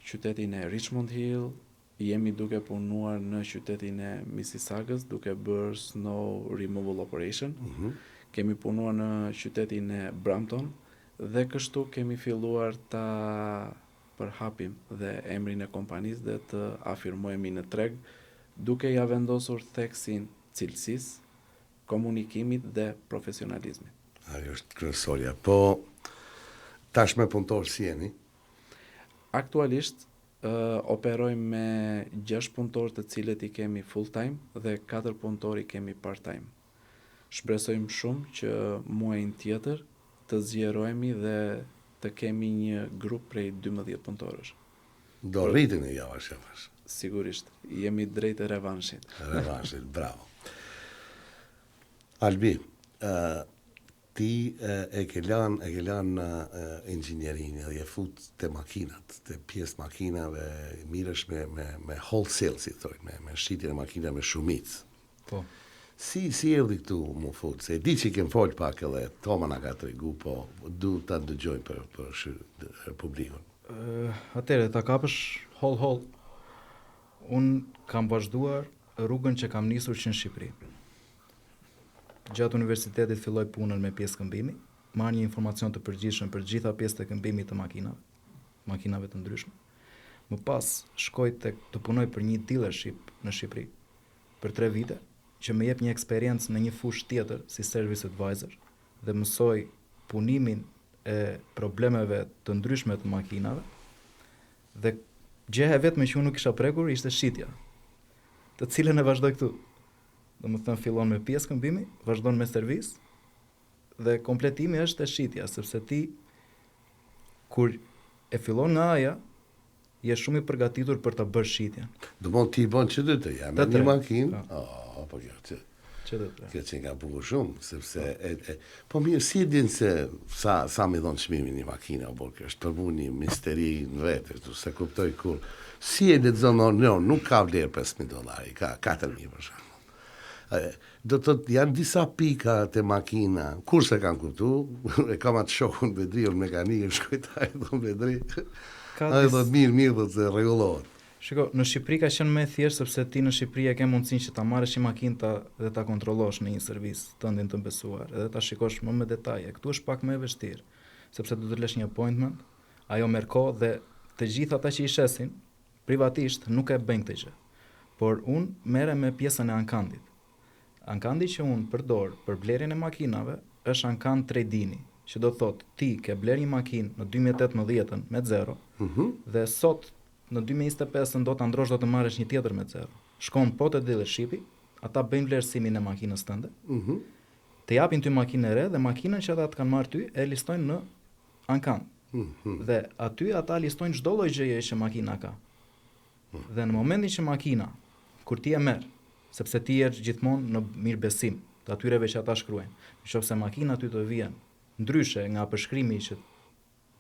qytetin e Richmond Hill, jemi duke punuar në qytetin e Mississaugas duke bërë snow removal operation. Mm -hmm. Kemi punuar në qytetin e Brampton dhe kështu kemi filluar ta përhapim dhe emrin e kompanisë dhe të afirmohemi në treg duke ja vendosur theksin cilësisë, komunikimit dhe profesionalizmit. Ajo është kryesorja. Po tash me punëtor si jeni? Aktualisht operojmë me 6 punëtorë të cilët i kemi full time dhe 4 punëtorë i kemi part time. Shpresojmë shumë që muajin tjetër të zgjerohemi dhe të kemi një grup prej 12 punëtorësh. Do rriteni javash javash. Sigurisht, jemi drejt revanshit. Revanshit, bravo. Albi, uh, ti e ke lanë, e ke lanë inxhinierinë edhe je fut te makinat, te pjesë makinave, mirresh me, me, me wholesale, si thojnë, me, me shitjen e makinave me shumicë. Po. Si, si erdhi këtu mu fut? Se e di që kem fol pak edhe Toma na ka tregu, po du ta dëgjojmë për, për shë, publikun. Uh, atëherë, ta kapësh holl holl. Unë kam vazhduar rrugën që kam nisur që në Shqipëri. Gjatë universitetit filloj punën me pjesë këmbimi, marr një informacion të përgjithshëm për gjitha pjesët e këmbimit të makinave, makinave të ndryshme. Më pas shkoj tek të punoj për një dealership në Shqipëri për 3 vite, që më jep një eksperiencë në një fushë tjetër si service advisor dhe mësoj punimin e problemeve të ndryshme të makinave. Dhe gjëja e vetme që unë nuk kisha prekur ishte shitja, të cilën e vazhdoj këtu. Do më thënë fillon me pjesë këmbimi, vazhdon me servis dhe kompletimi është e shitja, sepse ti kur e fillon nga aja, je shumë i përgatitur për të bërë shitjen. Do mund ti bën që të të ja, me një makinë, po. oh, po kjo që Që të tre. Kjo që ka bukur shumë, sepse e, e, po mirë si e din se sa sa më dhon çmimin një makinë apo kjo është për mua një misteri në vete, kështu se kuptoj kur. Si e lexon no, no, nuk ka vlerë 5000 dollarë, ka 4000 për shembull. Do të thotë janë disa pika te makina, kur se kam kuptu, e kam atë shokun Bedriun mekanikën, shkoj te ai thon Bedri. Ka Ai thot mirë, mirë, thot se rregullohet. Shiko, në Shqipëri ka qenë më e thjeshtë sepse ti në Shqipëri e ke mundësinë që ta marrësh një makinë ta dhe ta kontrollosh në një servis tëndin të besuar edhe ta shikosh më me detaje. Këtu është pak më e vështirë, sepse do të lësh një appointment, ajo merr kohë dhe të gjithë ata që i shesin privatisht nuk e bëjnë këtë gjë. Por unë merrem me pjesën e ankandit. Ankandi që unë përdor për blerjen e makinave është ankand trade-ini, që do të thotë ti ke bler një makinë në 2018-ën me zero mm -hmm. dhe sot në 2025-ën do ta ndrosh do të marrësh një tjetër me zero. Shkon po te dealershipi, ata bëjnë vlerësimin e makinës tënde. Mm -hmm. Të japin ty makinën e re dhe makinën që ata të kanë marrë ty e listojnë në ankand. Mm -hmm. Dhe aty ata listojnë çdo lloj gjëje që makina ka. Dhe në momentin që makina, kur ti e merr, sepse ti je gjithmonë në mirëbesim të atyreve që ata shkruajnë. Në qoftë se makina ty të vjen ndryshe nga përshkrimi që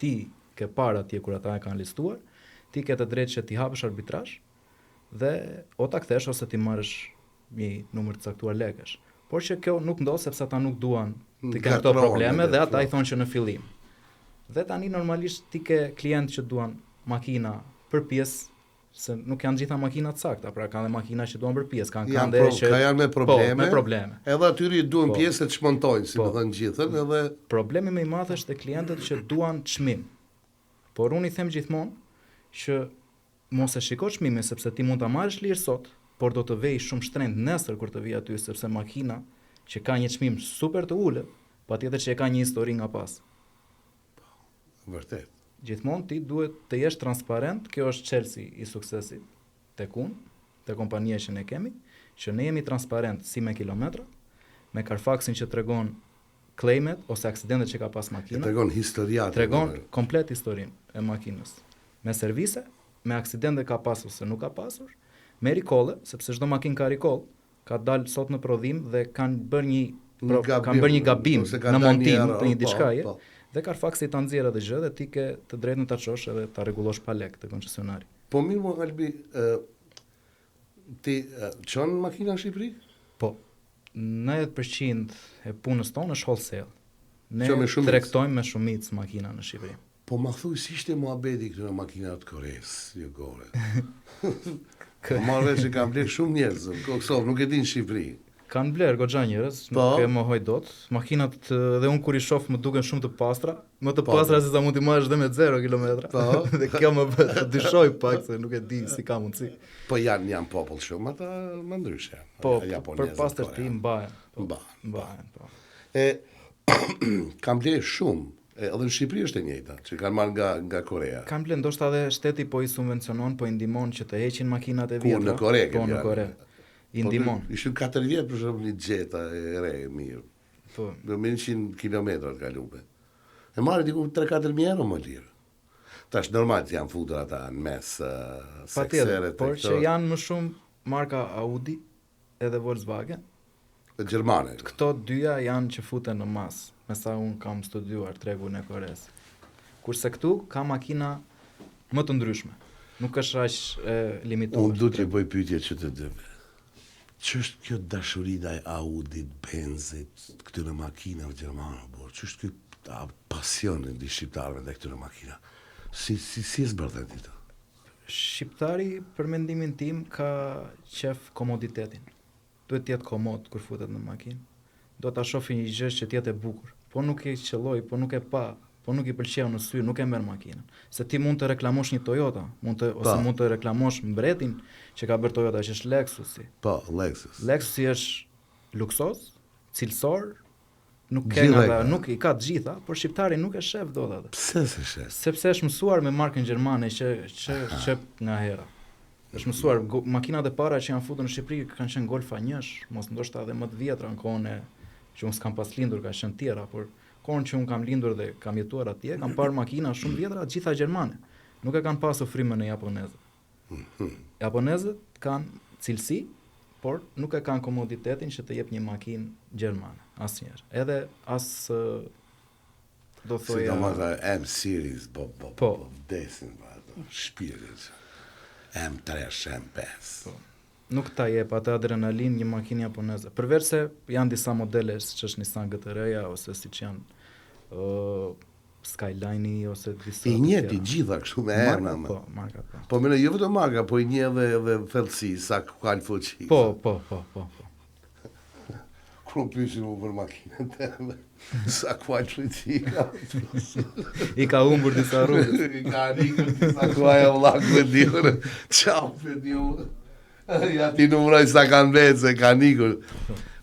ti ke parë atje kur ata e kanë listuar, ti ke të drejtë që ti hapësh arbitrazh dhe o ta kthesh ose ti marrësh një numër të caktuar lekësh. Por që kjo nuk ndodh sepse ata nuk duan të kenë këto probleme dhe ata i thonë që në fillim. Dhe tani normalisht ti ke klient që duan makina për pjesë se nuk janë gjitha makinat sakta, pra kanë dhe makina që duan për pjesë, kanë kanë dhe që ka janë me probleme, po, me probleme. Edhe atyre i duan po, pjesë të çmontojnë, si po, më thënë gjithën, edhe problemi më i madh është te klientët që duan çmim. Por unë i them gjithmonë që mos e shiko çmimin sepse ti mund ta marrësh lirë sot, por do të vejë shumë shtrenjtë nesër kur të vijë aty sepse makina që ka një çmim super të ulët, patjetër që e ka një histori nga pas. Po, vërtet. Gjithmonë ti duhet të jesh transparent, kjo është çelësi i suksesit tek unë, te kompania që ne kemi, që ne jemi transparent si me kilometra, me Carfaxin që tregon claimet ose aksidentet që ka pas makina. E tregon historiatin. Tregon komplet historinë e makinës. Me servise, me aksidente ka pas ose nuk ka pasur, me recall, sepse çdo makinë ka recall, ka dalë sot në prodhim dhe kanë bërë një Një gabim, kanë bërë një gabim ose ka në dalë një montim error, të një po, diçkaje po. dhe Carfaxi ta nxjerr atë gjë dhe ti ke të drejtën ta çosh edhe ta rregullosh pa lek te koncesionari. Po mirë mo Albi, ë, ti ë, çon makina në Shqipëri? Po, 90% e punës tonë është wholesale. Ne Që me shumicë. tregtojmë me shumicë makina në Shqipëri. Po ma thuj si ishte muhabeti këtyre makinave të Koresë, jugore. Po marrë vesh që kanë blerë shumë njerëz në Kosovë, nuk e din në Shqipëri. Kanë bler goxha njerëz, Po. nuk e mohoj dot. Makinat ë, dhe unë kur i shoh më duken shumë të pastra, më të Po. pastra se sa mund t'i marrësh dhe me 0 kilometra. Po. dhe kjo më bën të dyshoj pak se nuk e di si ka mundësi. Po janë janë popull shumë ata më ndryshe janë. Po, Japonezët, për pastërti koreanë. mbahen. Po, Mbahen, mbahen, po. E kanë blerë shumë, e, edhe në Shqipëri është e njëjta, që kanë marrë nga nga Korea. Kanë bler ndoshta edhe shteti po i subvencionon, po i ndihmon që të heqin makinat e Ku, vjetra. në Kore, Po në ke Kore. I Po, ndihmon. Ishin 4 vjet për shembull një Jetta e re e mirë. Po. Do me 100 kilometra të kalume. E marrë diku 3-4 mijë euro më lirë. Tash normal që janë futur ata në mes uh, Patjetër, sekseret e por këto, që janë më shumë marka Audi edhe Volkswagen. gjermane. Këto dyja janë që futen në mas, me sa unë kam studiuar tregun e Koresë. Kurse këtu ka makina më të ndryshme. Nuk është aq e limituar. Unë du t'ju bëj pyetje që të dyve. Që është kjo dashuri ndaj Audit, Benzit, këtyre makinave gjermane, bo? Që është ky a, pasion i shqiptarëve ndaj këtyre makina? Si si si e zbërthen ti të? Shqiptari për mendimin tim ka qef komoditetin. Duhet të jetë komod kur futet në makinë. Do ta shohë një gjë që të jetë e bukur. Po nuk e qelloi, po nuk e pa, po nuk i pëlqeu në sy, nuk e merr makinën. Se ti mund të reklamosh një Toyota, mund të ose Pa. mund të reklamosh mbretin që ka bërë Toyota, që është Lexusi. Po, Lexus. Lexusi është luksoz, cilësor, nuk ke Gjitha nga i ata, ka. nuk i ka të gjitha, por shqiptari nuk e shef dot atë. Pse se shes? Sepse është mësuar me markën gjermane që që që nga hera. Është mësuar go, makinat e para që janë futur në Shqipëri kanë qenë Golfa 1, mos ndoshta edhe më të vjetra në kohën e që unë s'kam pas lindur, ka qenë tjera, por kohën që unë kam lindur dhe kam jetuar atje, kam parë makina shumë vjetra, të gjitha gjermane. Nuk e kanë pasur frymën e japonezëve. Mhm. Japonezët kanë cilësi, por nuk e kanë komoditetin që të jep një makinë gjermane, asnjëherë. Edhe as ë, do Si thoja do më thë M series, bo, bo, Po. bo, vdesin, po, ato, shpirtin. M3, M5. Po. Nuk ta jep atë adrenalin një makinë japoneze. Përveç se janë disa modele siç është Nissan GT-R-ja ose siç janë ë Skyline-i ose disa I të njeh ti tjera. gjitha kështu me Marka, emra. më. Po, marka po. Po mendoj jo vetëm marka, po i njeh edhe edhe thellësi, sa ka fuqi. Po, po, po, po, po. Kur më pyesin mu për makinën teme, sa kuaj fuqi ka. I ka humbur disa rrugë. I ka arikën sa kuaj e vlla ku e di unë. Qa po e di unë. Ja ti numëroj sa kanë vetë, se kanë ikur.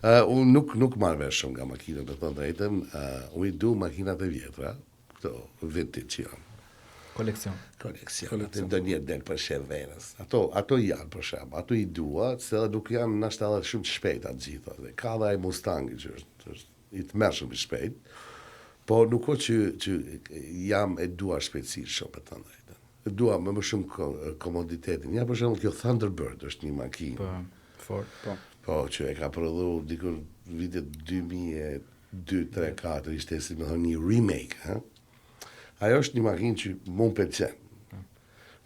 Uh, unë nuk nuk marr vesh shumë nga makinat, me thënë drejtën, uh, unë i du makinat e vjetra, këto vintage janë. Koleksion. Koleksion, aty ndonjëherë del për shef verës. Ato ato janë për shemb, ato i dua, se edhe nuk janë ndoshta edhe shumë të shpejta të gjitha. Dhe ka dhe ai Mustangi që është, është i tmerrshëm i shpejt. Po nuk o që që jam e dua shpejtësinë shumë për të thënë drejtën. E dua më më shumë ko- komoditetin. Ja për shembull kjo Thunderbird është një makinë. Po, fort. Po. Po, që e ka prodhu dikur vitet 2002, 3, 4, ishte si me thonë një remake, ha? Ajo është një makinë që mu më pëlqen.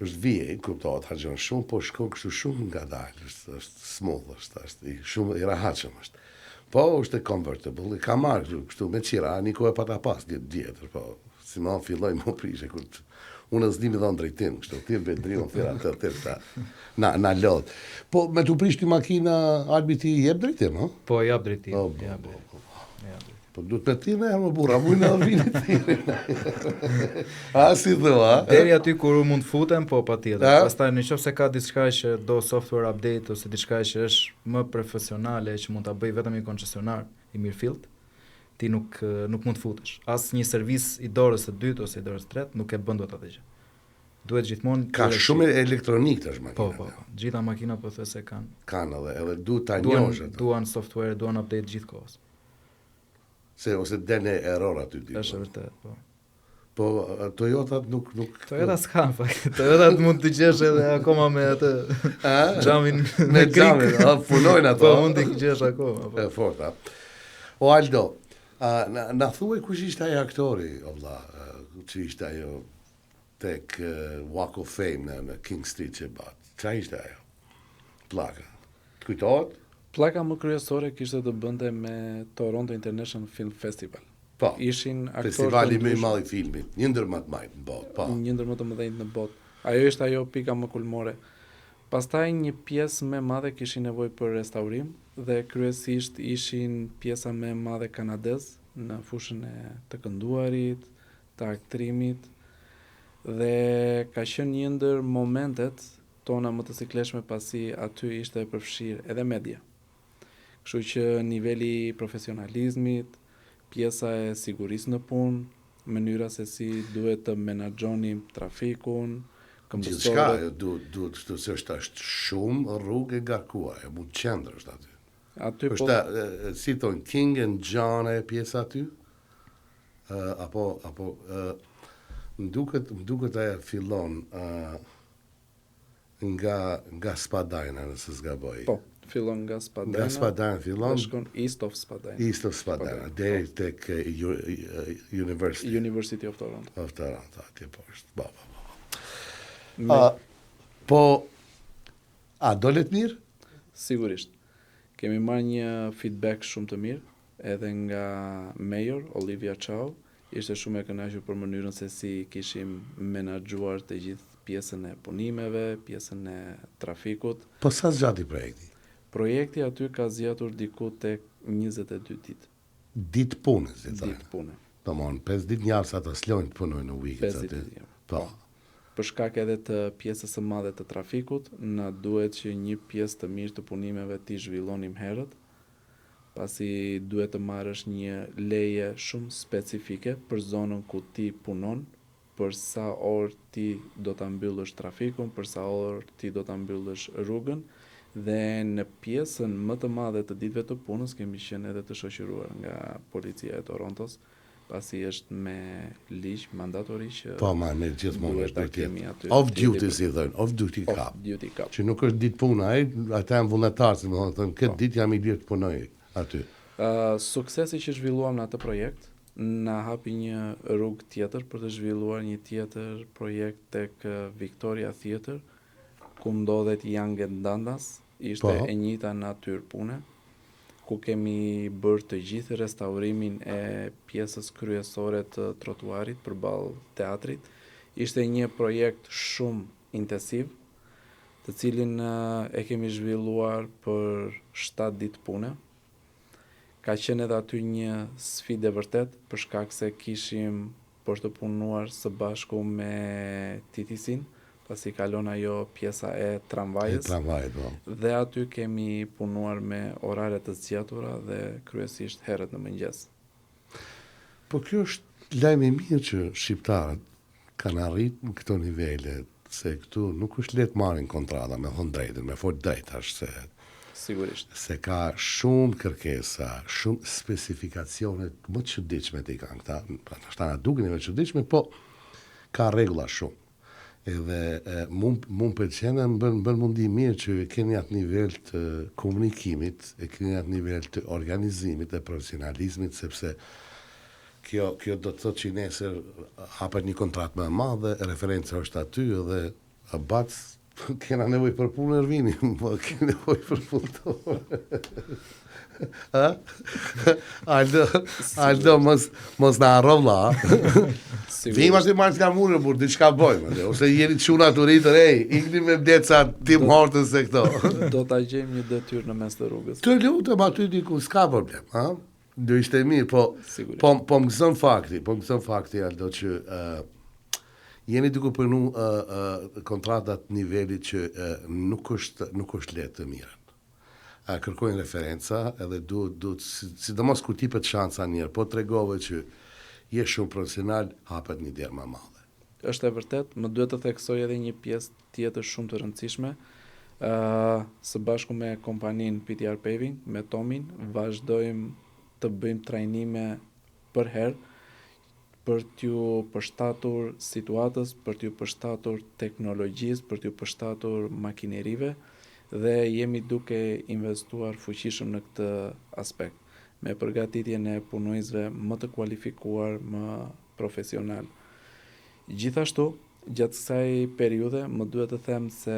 Është V8, kuptohet, harxhon shumë, po shkon kështu shumë ngadalë, është është smooth, është është i shumë i rehatshëm është. Po është e convertible, i ka marrë kështu, kështu me qira, një kohë e pata pas një tjetër, po si më filloi më prishe kur të, unë s'di mi dhënë drejtim, kështu thirr Bedriun, thirr atë, thirr ta. Na na lodh. Po me tu prish ti makina, Albi ti jep drejtim, ha? Po, jap drejtim. Po, po, jap po, drejtim. po. Jap drejtim. Po duhet me ti me herë më burra, mujnë edhe vini thirin. A si thua? Deri aty kur unë mund të futem, po patjetër. A? Pastaj në qoftë se ka diçka që do software update ose diçka që është më profesionale që mund ta bëj vetëm një koncesionar i mirëfillt, ti nuk eh, nuk mund të futesh. As një servis i dorës së dytë ose i dorës së tretë nuk e bën dot atë gjë. Duhet gjithmonë Ka shumë elektronik tash makina. Po, po, po. Gjitha makinat pothuajse kanë. Kanë edhe, edhe duhet ta Duan njohësh ato. duan software, duan update gjithkohës. Se ose del në error aty diku. Është e vërtet, po. Po Toyotat nuk nuk Toyota s'ka në fakt. Toyotat mund të gjesh edhe akoma me atë xhamin me xhamin, a punojnë ato. Po mund të gjesh akoma. Po. E forta. O Aldo, a, na, na thuaj kush ishte ai aktori, o vlla, që ishte ajo tek uh, Walk of Fame në, në King Street që bat. Ça ishte ajo? Pllaka. Të kujtohet? Pllaka më kryesore kishte të bënte me Toronto International Film Festival. Po. Ishin aktorë Festivali më i madh i filmit, një ndër më të mëdhenjtë në botë, po. Një ndër më të mëdhenjtë në botë. Ajo ishte ajo pika më kulmore. Pastaj një pjesë më e madhe kishin nevojë për restaurim dhe kryesisht ishin pjesa më e madhe kanadez në fushën e të kënduarit, të aktrimit dhe ka qenë një ndër momentet tona më të sikletshme pasi aty ishte e përfshirë edhe media. Kështu që niveli i profesionalizmit, pjesa e sigurisë në punë, mënyra se si duhet të menaxhonim trafikun, këmbësorët. Gjithçka ajo duhet duhet kështu se është është shumë rrugë e ngarkuar, ajo mu në qendër është aty. Aty po është si thonë King and John e pjesa aty? Uh, apo apo uh, më duket më duket ajo fillon uh, Nga nga Spadina nëse s'gaboj. Po, fillon nga Spadina. Nga Spadina fillon. Dhe shkon East of Spadina. East of Spadina, deri po. tek University. University of Toronto. Of Toronto, atje poshtë. Po, po, po. Me... A, po, a dolët mirë? Sigurisht. Kemi marrë një feedback shumë të mirë, edhe nga Mayor, Olivia Chow, Ishte shumë e kënaqur për mënyrën se si kishim menaxhuar të gjithë pjesën e punimeve, pjesën e trafikut. Po sa zgjati projekti? Projekti aty ka zgjatur diku tek 22 ditë. Ditë pune, si thonë. Ditë pune. Domthon 5 ditë në javë sa ata s'lojnë të punojnë në weekend aty. Ditë, po. Për shkak edhe të pjesës së madhe të trafikut, na duhet që një pjesë të mirë të punimeve t'i zhvillonim herët, pasi duhet të marrësh një leje shumë specifike për zonën ku ti punon, për sa orë ti do ta mbyllësh trafikun, për sa orë ti do ta mbyllësh rrugën dhe në pjesën më të madhe të ditëve të punës kemi qenë edhe të shoqëruar nga policia e Torontos, pasi është me ligj mandatori që Po, ma, ne gjithmonë është duhet të jetë. Off duty si thonë, off duty cop. Off duty cop. Që nuk është ditë pune, ai ata janë vullnetarë, si më thonë, thonë këtë po. ditë jam i lirë të punoj aty. Uh, suksesi që zhvilluam në atë projekt na hapi një rrugë tjetër për të zhvilluar një tjetër projekt tek Victoria Theatre, ku ndodhet Yonge and Dundas, ishte po. e njëjta natyrë pune. ku kemi bërë të gjithë restaurimin e pjesës kryesore të trotuarit përballë teatrit. Ishte një projekt shumë intensiv, të cilin e kemi zhvilluar për 7 ditë pune. Ka qenë edhe aty një sfidë e vërtetë, për shkak se kishim për të punuar së bashku me TTC-n, pasi kalon ajo pjesa e tramvajës. E tramvajit, po. Dhe aty kemi punuar me orare të zgjatura dhe kryesisht herët në mëngjes. Po kjo është lajm i mirë që shqiptarët kanë arrit në këto nivele, se këtu nuk është lehtë marrin kontrata, me thonë drejtën, me fol drejt tash se Sigurisht. Se ka shumë kërkesa, shumë specifikacione më të çuditshme të i kanë këta, pra ndoshta na duken të çuditshme, po ka rregulla shumë. Edhe e, mu mu më pëlqen e më bën bën mu ndi mirë që e keni atë nivel të komunikimit, e keni atë nivel të organizimit e profesionalizmit sepse kjo kjo do të thotë që nesër hapet një kontratë më e madhe, referenca është aty edhe a bac kena nevojë për punë Ervini, po kena nevojë për punëtor. Ha? Aldo, Aldo mos mos na harro vlla. Vim aty marr flamurin, por diçka bëjmë, aty. ose jeni çuna të rritur, ej, ikni me bleca Tim Hortons e këto. Do ta gjejmë një detyrë në mes të rrugës. Të lutem aty diku s'ka problem, ha? Do ishte mirë, po po po më gëzon fakti, po më gëzon fakti Aldo që ë uh, jeni duke punu uh, uh, kontrata të nivelit që uh, nuk është nuk është lehtë të merren. Uh, kërkojnë referenca edhe duhet duhet sidomos kur t'jepet shansa një herë, po tregove që je shumë profesional, hapet një derë më e madhe. Është e vërtetë, më duhet të theksoj edhe një pjesë tjetër shumë të rëndësishme. Ë së bashku me kompaninë PTR Paving, me Tomin, vazhdojmë të bëjmë trajnime përherë. për t'ju përshtatur situatës, për t'ju përshtatur teknologjisë, për t'ju përshtatur makinerive dhe jemi duke investuar fuqishëm në këtë aspekt, me përgatitjen e punonjësve më të kualifikuar, më profesional. Gjithashtu, gjatë kësaj periudhe më duhet të them se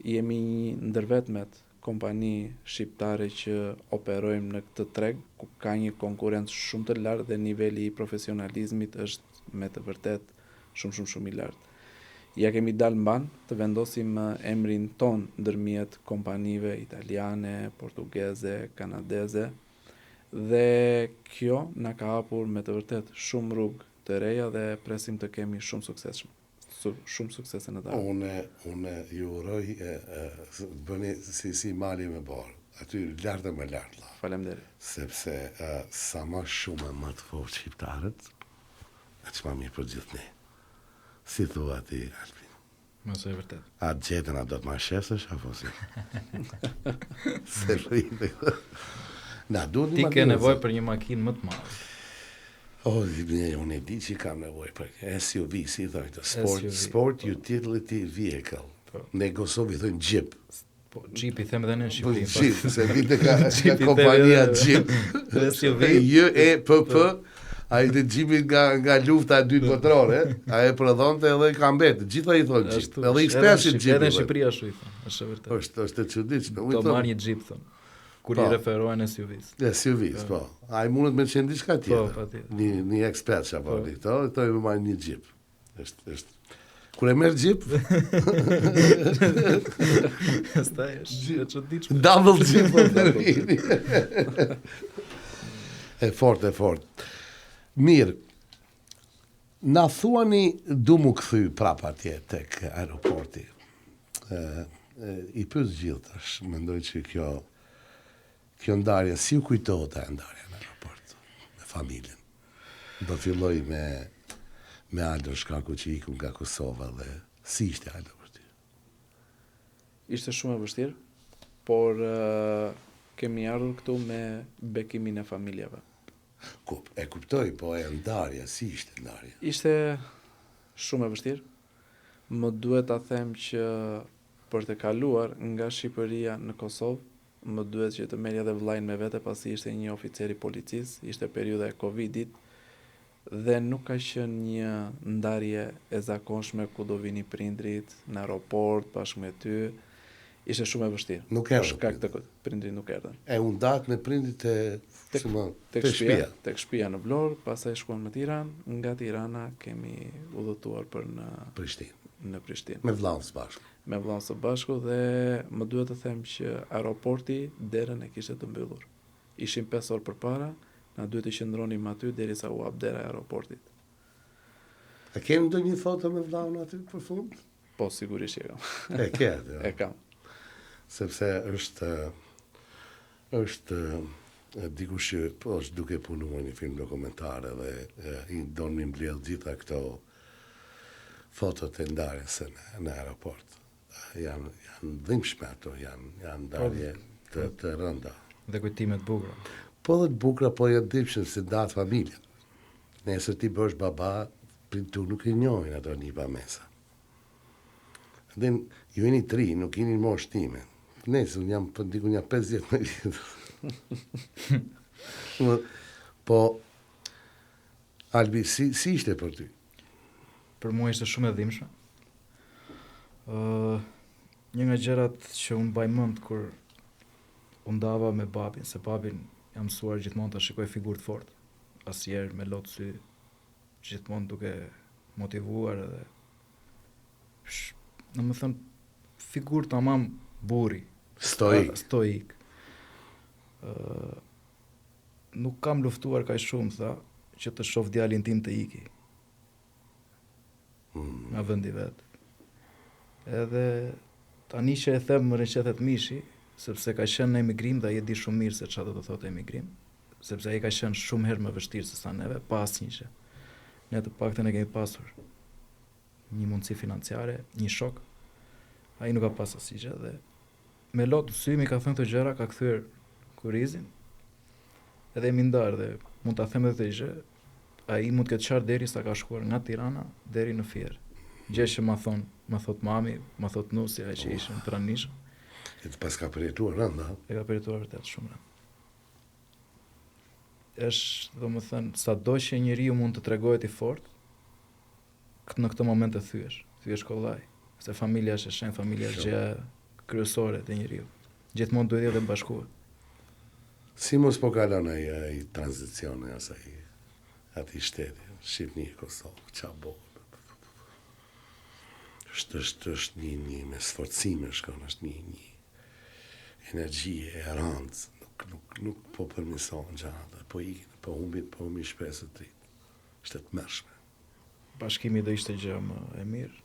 jemi një ndër vetmet kompani shqiptare që operojmë në këtë treg, ku ka një konkurrencë shumë të lartë dhe niveli i profesionalizmit është me të vërtetë shumë shumë shumë i lartë. Ia kemi dalë mbanë të vendosim emrin tonë ndërmjet kompanive italiane, portugeze, kanadeze dhe kjo na ka hapur me të vërtetë shumë rrugë të reja dhe presim të kemi shumë suksesshëm. Su, shumë suksese në të ardhmen. Unë unë ju uroj e, e, të bëni si si mali me borë. Aty lart e më lart vlla. Faleminderit. Sepse e, sa më shumë e më të fortë shqiptarët, aq më mirë për gjithë ne. Si thua ti Albi? Më se e vërtet. A gjetën a do të ma shesësh apo si? Se rritë. Na duhet një Ti ke nevojë për një makinë më të madhe. Oh, një, unë e di që kam nevojë për SUV, si i thonë këto, sport, SUV, sport po. utility vehicle. Po. Në Kosovë i thonë Jeep. Po, Jeep i them edhe në po, Shqipëri. Po, Jeep, se vite ka, ka kompania Jeep. SUV. J E P P. Ai të Jeepit nga nga lufta e dytë botërore, ai e prodhonte edhe ka mbet. Gjitha i thonë Jeep. Edhe X5-it Jeep. Edhe në Shqipëri ashtu i thonë, është e vërtetë. Është është e çuditshme. Do marr një Jeep thonë. Kur i po. referohen SUV-s. SUV-s, po. po. Ai mundet me qenë diçka po, tjetër. Po, patjetër. Një një X5 apo po. këto, këto i marr një Jeep. Është është Kur e merr Jeep? Pastaj është e çuditshme. Double Jeep po termini. E fort, e fort. Mirë. Na thuani du mu kthy prapa atje tek aeroporti. Ë i pyes gjithë tash, mendoj që kjo kjo ndarje si ju kujtohet ajo ndarja në aeroport me familjen? Do filloj me me Aldon shkaku që iku nga Kosova dhe si ishte Aldo për ty? Ishte shumë e vështirë, por uh, kemi ardhur këtu me bekimin e familjeve. Kup, e kuptoj, po e ndarja, si ishte ndarja? Ishte shumë e vështirë. Më duhet ta them që për të kaluar nga Shqipëria në Kosovë, Më duhet që të merrja dhe vëllain me vete pasi ishte një oficer i policisë, ishte periudha e Covidit dhe nuk ka qenë një ndarje e zakonshme ku do vinin prindërit në aeroport bashkë me ty. Ishte shumë e vështirë. Nuk erdhën. Shkak të prindërit nuk erdhën. E u ndatë me prindërit te tek, tek shtëpia, tek shtëpia në Vlorë, pastaj shkuam në Tiranë, nga Tirana kemi udhëtuar për në Prishtinë. Në Prishtinë. Me vëllaun së bashku. Me vëllaun së bashku dhe më duhet të them që aeroporti derën e kishte të mbyllur. Ishim 5 orë përpara, na duhet të qëndronim aty derisa u hap dera e aeroportit. A keni ndonjë foto me vëllaun aty për fund? Po, sigurisht që e kam. E ke aty. E kam. Sepse është është dikush që po është duke punuar një film dokumentar edhe i don mi mbledh gjitha këto fotot e ndarjes në, në aeroport. Janë janë dhimbshme ato, janë janë ndarje të të rënda. Dhe kujtime të bukura. Po dhe të bukura, po janë dhimbshme se ndahet familja. Nesër ti bëhesh baba, prindët tu nuk e njohin ato nipa mesa. Dhe ju jeni të ri, nuk jeni në moshë time. Nesër unë jam për diku nja 50 me vjetë. po, Albi, si, si ishte për ty? Për mua ishte shumë e dhimbshme. Ë uh, një nga gjërat që unë mbaj mend kur u ndava me babin, se babin jam mësuar gjithmonë ta shikoj figurë të fortë, asnjëherë me lot sy, gjithmonë duke motivuar edhe domethënë figurë tamam burri. Stoik. Stoik. Ë nuk kam luftuar kaq shumë, tha, që të shoh djalin tim të iki. Mm. Nga vendi vet. Edhe tani që e them më rrëqethet mishi, sepse ka qenë në emigrim dhe ai e di shumë mirë se çfarë do të thotë emigrim, sepse ai ka qenë shumë herë më vështirë se sa neve, pa asnjë gjë. Ne të paktën e kemi pasur një mundësi financiare, një shok. Ai nuk ka pas asnjë gjë dhe me lot në sy m'i ka thënë këto gjëra, ka kthyer kurrizin. Edhe jemi ndarë dhe mund ta them edhe këtë gjë. Ai mund të ketë qarë deri sa ka shkuar nga Tirana deri në Fier. Gjë që ma thon, ma thot mami, ma thot nusja që ishin pranishëm. E të paska përjetuar rëndë, ha? E ka përjetuar vërtet shumë rëndë. Është, domethënë, sado që njeriu mund të tregohet i fortë, këtë në këtë moment e thyesh, thyesh kollaj, se familja është e shenjtë, familja është gjëja kryesore te njeriu. Gjithmonë duhet jetë e bashkuar. Si mos po kalon ai ai tranzicioni asaj atij shteti, Shqipni e Kosovë, ça bëhet? Është është është një një me sforcime shkon, është një një energji e rëndë, nuk nuk nuk po përmirësohen gjërat, po ikin, po humbin, po humbin shpresët të rinjtë. Është e tmerrshme. Bashkimi do ishte gjë më e mirë.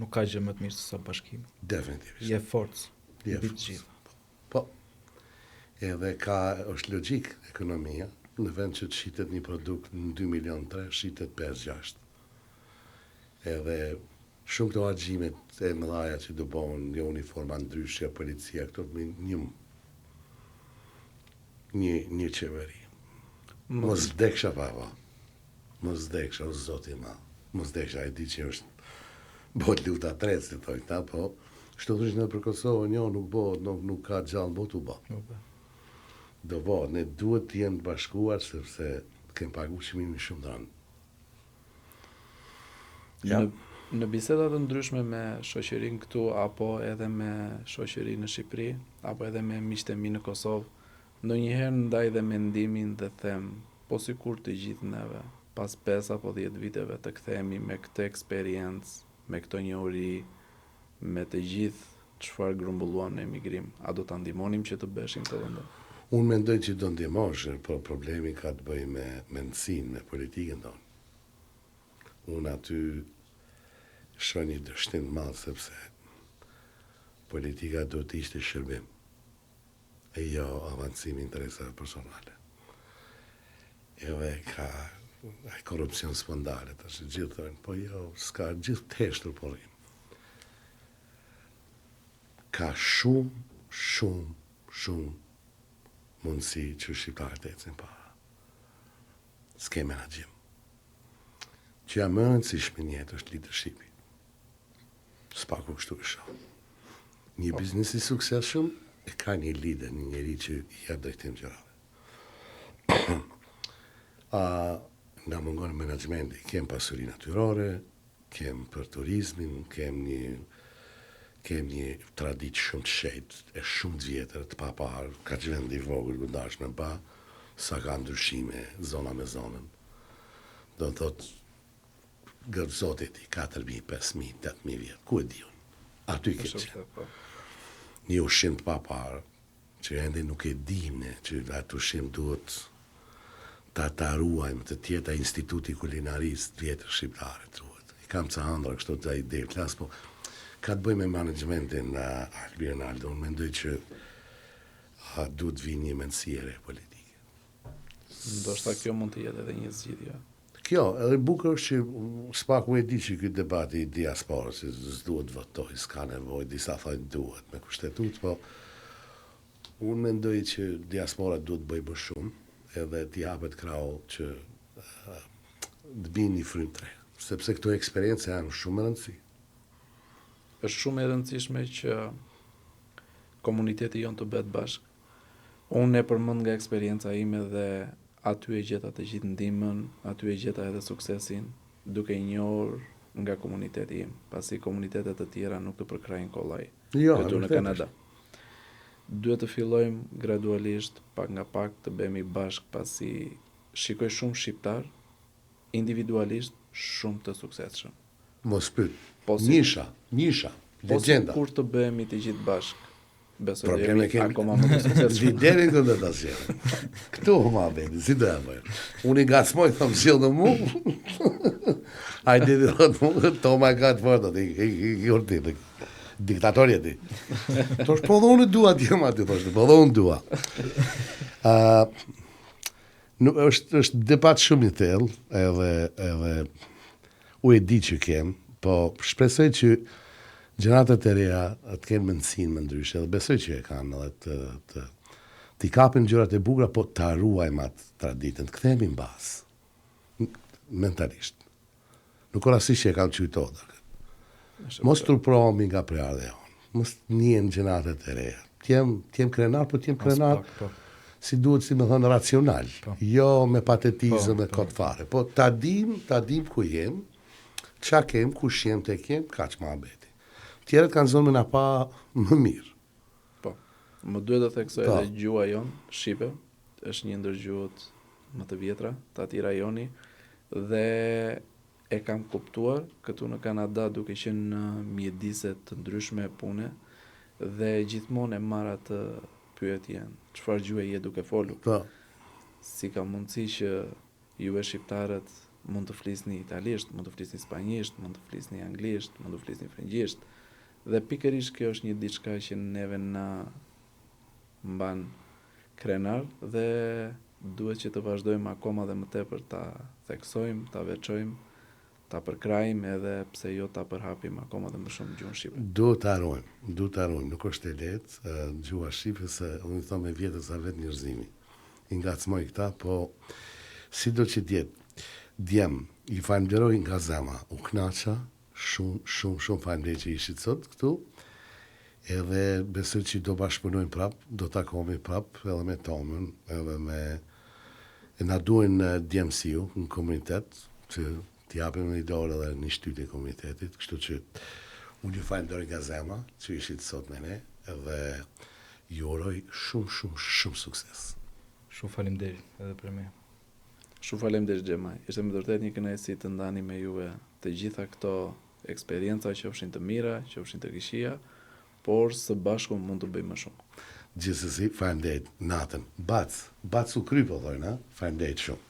Nuk ka gjë më të mirë se sa bashkimi. Definitivisht. Je forcë. Je forcë. Po. Edhe ka është logjik ekonomia, në vend që të shitet një produkt në 2 milion 3, shitet 5-6. Edhe shumë këto harxhimet e mëdhaja që do bëhen, jo uniforma ndryshe, policia, këto një një një qeveri. Mos vdeksha pa pa. Mos vdeksha, o zoti i madh. Mos vdeksha, e di që është bëhet lufta e tretë, si thonë këta, po kështu thoshin edhe për Kosovën, jo, nuk bëhet, nuk, nuk ka gjallë në botë u bë. Do bëhet, ne duhet të jemi të bashkuar sepse kem pagu çmimin shumë të rëndë. Ja. Në, në biseda të ndryshme me shoqërinë këtu apo edhe me shoqërinë në Shqipëri, apo edhe me miqtë e mi në Kosovë, ndonjëherë ndaj dhe mendimin dhe them, po sikur të gjithë neve, pas 5 apo 10 viteve të kthehemi me këtë eksperiencë, me këto njohuri, me të gjithë çfarë grumbulluam në emigrim, a do ta ndihmonim që të bëheshin këto vende? Unë mendoj që do ndihmoshin, por problemi ka të bëjë me mendësinë, me politikën tonë. Unë aty shoh një dështim të madh sepse politika duhet të ishte shërbim e jo avancimi i interesave personale. Edhe ka ai korrupsion s'po ndalet, tash gjithë thonë, po jo, s'ka gjithë të heshtur po rrimë. Ka shumë, shumë, shumë mundësi që shqiptarët të ecin para. S'ke menaxhim. Gjëja më e rëndësishme në jetë është leadershipi. S'paku kështu e shoh. Një po. biznes i suksesshëm e ka një lider, një njeri që i jep drejtim gjërave. A na mungon menaxhmenti, kem pasuri natyrore, Kem për turizmin, kem një kem një traditë shumë të shenjtë e shumë të vjetër, të paparë, kaq vend i vogël ku ndahesh me pa, sa ka ndryshime zona me zonën. Do të thotë gërë zoti ti, 4.000, 5.000, 8.000 vjet, ku e di unë? Aty ke qenë. Po. Një ushqim të paparë, Që ende nuk e dimë ne, që atë ushqim duhet ta ta ruajmë, të jetë ai instituti i kulinarisë të vjetër shqiptare të ruhet. I kam ca ëndrra kështu ca ide flas, po ka të bëjë me menaxhmentin Albi Ronaldo. Unë mendoj që a, duhet të vijë një mendësi e re politike. Ndoshta kjo mund të jetë edhe një zgjidhje. Kjo, edhe bukur është që s'paku e di që ky debati i diasporës, që s'duhet të votoj, s'ka nevojë, disa thonë duhet me kushtetutë, po unë mendoj që diaspora duhet të bëjë më shumë, edhe t'i hapet krahu që të bijë një frymë të re, sepse këto eksperienca janë shumë me rëndësi. Është shumë e rëndësishme që komuniteti jonë të bëhet bashkë. Unë e përmend nga eksperienca ime dhe aty e gjeta të gjithë ndihmën, aty e gjeta edhe suksesin, duke i njohur nga komuniteti im, pasi komunitete të tjera nuk të përkrahin kollaj Jo, këtu në vërtet Kanada. Duhet të fillojmë gradualisht, pak nga pak, të bëhemi bashkë, pasi shikoj shumë shqiptar individualisht shumë të suksesshëm. Mos pyet. Po si- Njësha, njësha, Po legjenda. sikur të bëhemi të gjithë bashkë, besoj do Probleme jemi kemi. akoma më të suksesshëm. Liderin këtë do ta zgjedhim. Këtu u muhabeti, si do ja bëjmë? Unë i ngacmoj, thom zgjidh në mu. Ai di ti thot mu, Toma e ka të fortë, i i i i urti, ti. Diktator je ti. Thosh, po dhe unë dua të jem aty, thosh, po dhe unë dua. Ë nuk është është debat shumë i thellë, edhe edhe u e di që kem, po shpresoj që gjeneratat e reja të kenë mendësinë më ndryshe dhe besoj që e kanë edhe të të t'i kapim gjërat e bukura, po ta ruajmë atë traditën, të kthehemi mbas. mentalisht. Nuk o rastësi që e kam qujt oda këtë. Mos turprohemi nga prejardhja jonë. Mos njihen gjeneratat e reja. T'jem, t'jem krenar, po t'jem krenar pak, po. si duhet, si me thënë, racional. Po. Jo me patetizëm Po, e kot fare. Po ta dim, ta dim ku jem, qa kem, kush jem, tek jem, kaq muhabeti. Tjerët kanë zonë me na pa më mirë. Po. Më duhet të theksoj Po. edhe gjuha jonë, shqipe, është një ndër gjuhët më të vjetra të atij rajoni dhe e kam kuptuar këtu në Kanada duke qenë në mjedise të ndryshme pune dhe gjithmonë e marr atë pyetjen, çfarë gjuhë je duke folur? Po, Si ka mundësi që juve shqiptarët mund të flisni italisht, mund të flisni spanjisht, mund të flisni anglisht, mund të flisni frëngjisht. Dhe pikërisht kjo është një diçka që neve na mban krenar dhe duhet që të vazhdojmë akoma dhe më tepër ta theksojmë, ta veçojmë, ta përkrahim edhe pse jo ta përhapim akoma dhe më shumë gjuhën shqipe. Duhet ta ruajmë, duhet ta ruajmë, nuk është e lehtë, ë, gjuha shqipe se unë i thom e vjetër sa vetë njerëzimi. I ngacmoj këta, po si do që t'jetë. Djem, ju falenderoj nga zemra, u kënaqa, shumë, shumë, shumë faleminderit që ishit sot këtu. Edhe besoj që do bashkëpunojmë prap, do takohemi prap edhe me Tomën, edhe me e na duhen eh, djem si ju në komunitet, që t'japim një dorë edhe një shtytje komunitetit, kështu që unë ju falenderoj nga zemra që ishit sot me ne edhe ju uroj shumë shumë shumë sukses. Shumë faleminderit edhe për me. Shumë faleminderit Xhemaj. Ishte me vërtet një kënaqësi të ndani me juve të gjitha këto eksperienca, qofshin të mira, qofshin të këqija, por së bashku mund të bëjmë më shumë. Gjithsesi, faleminderit natën. Bac, bac u kry po thojnë, ha? Faleminderit shumë.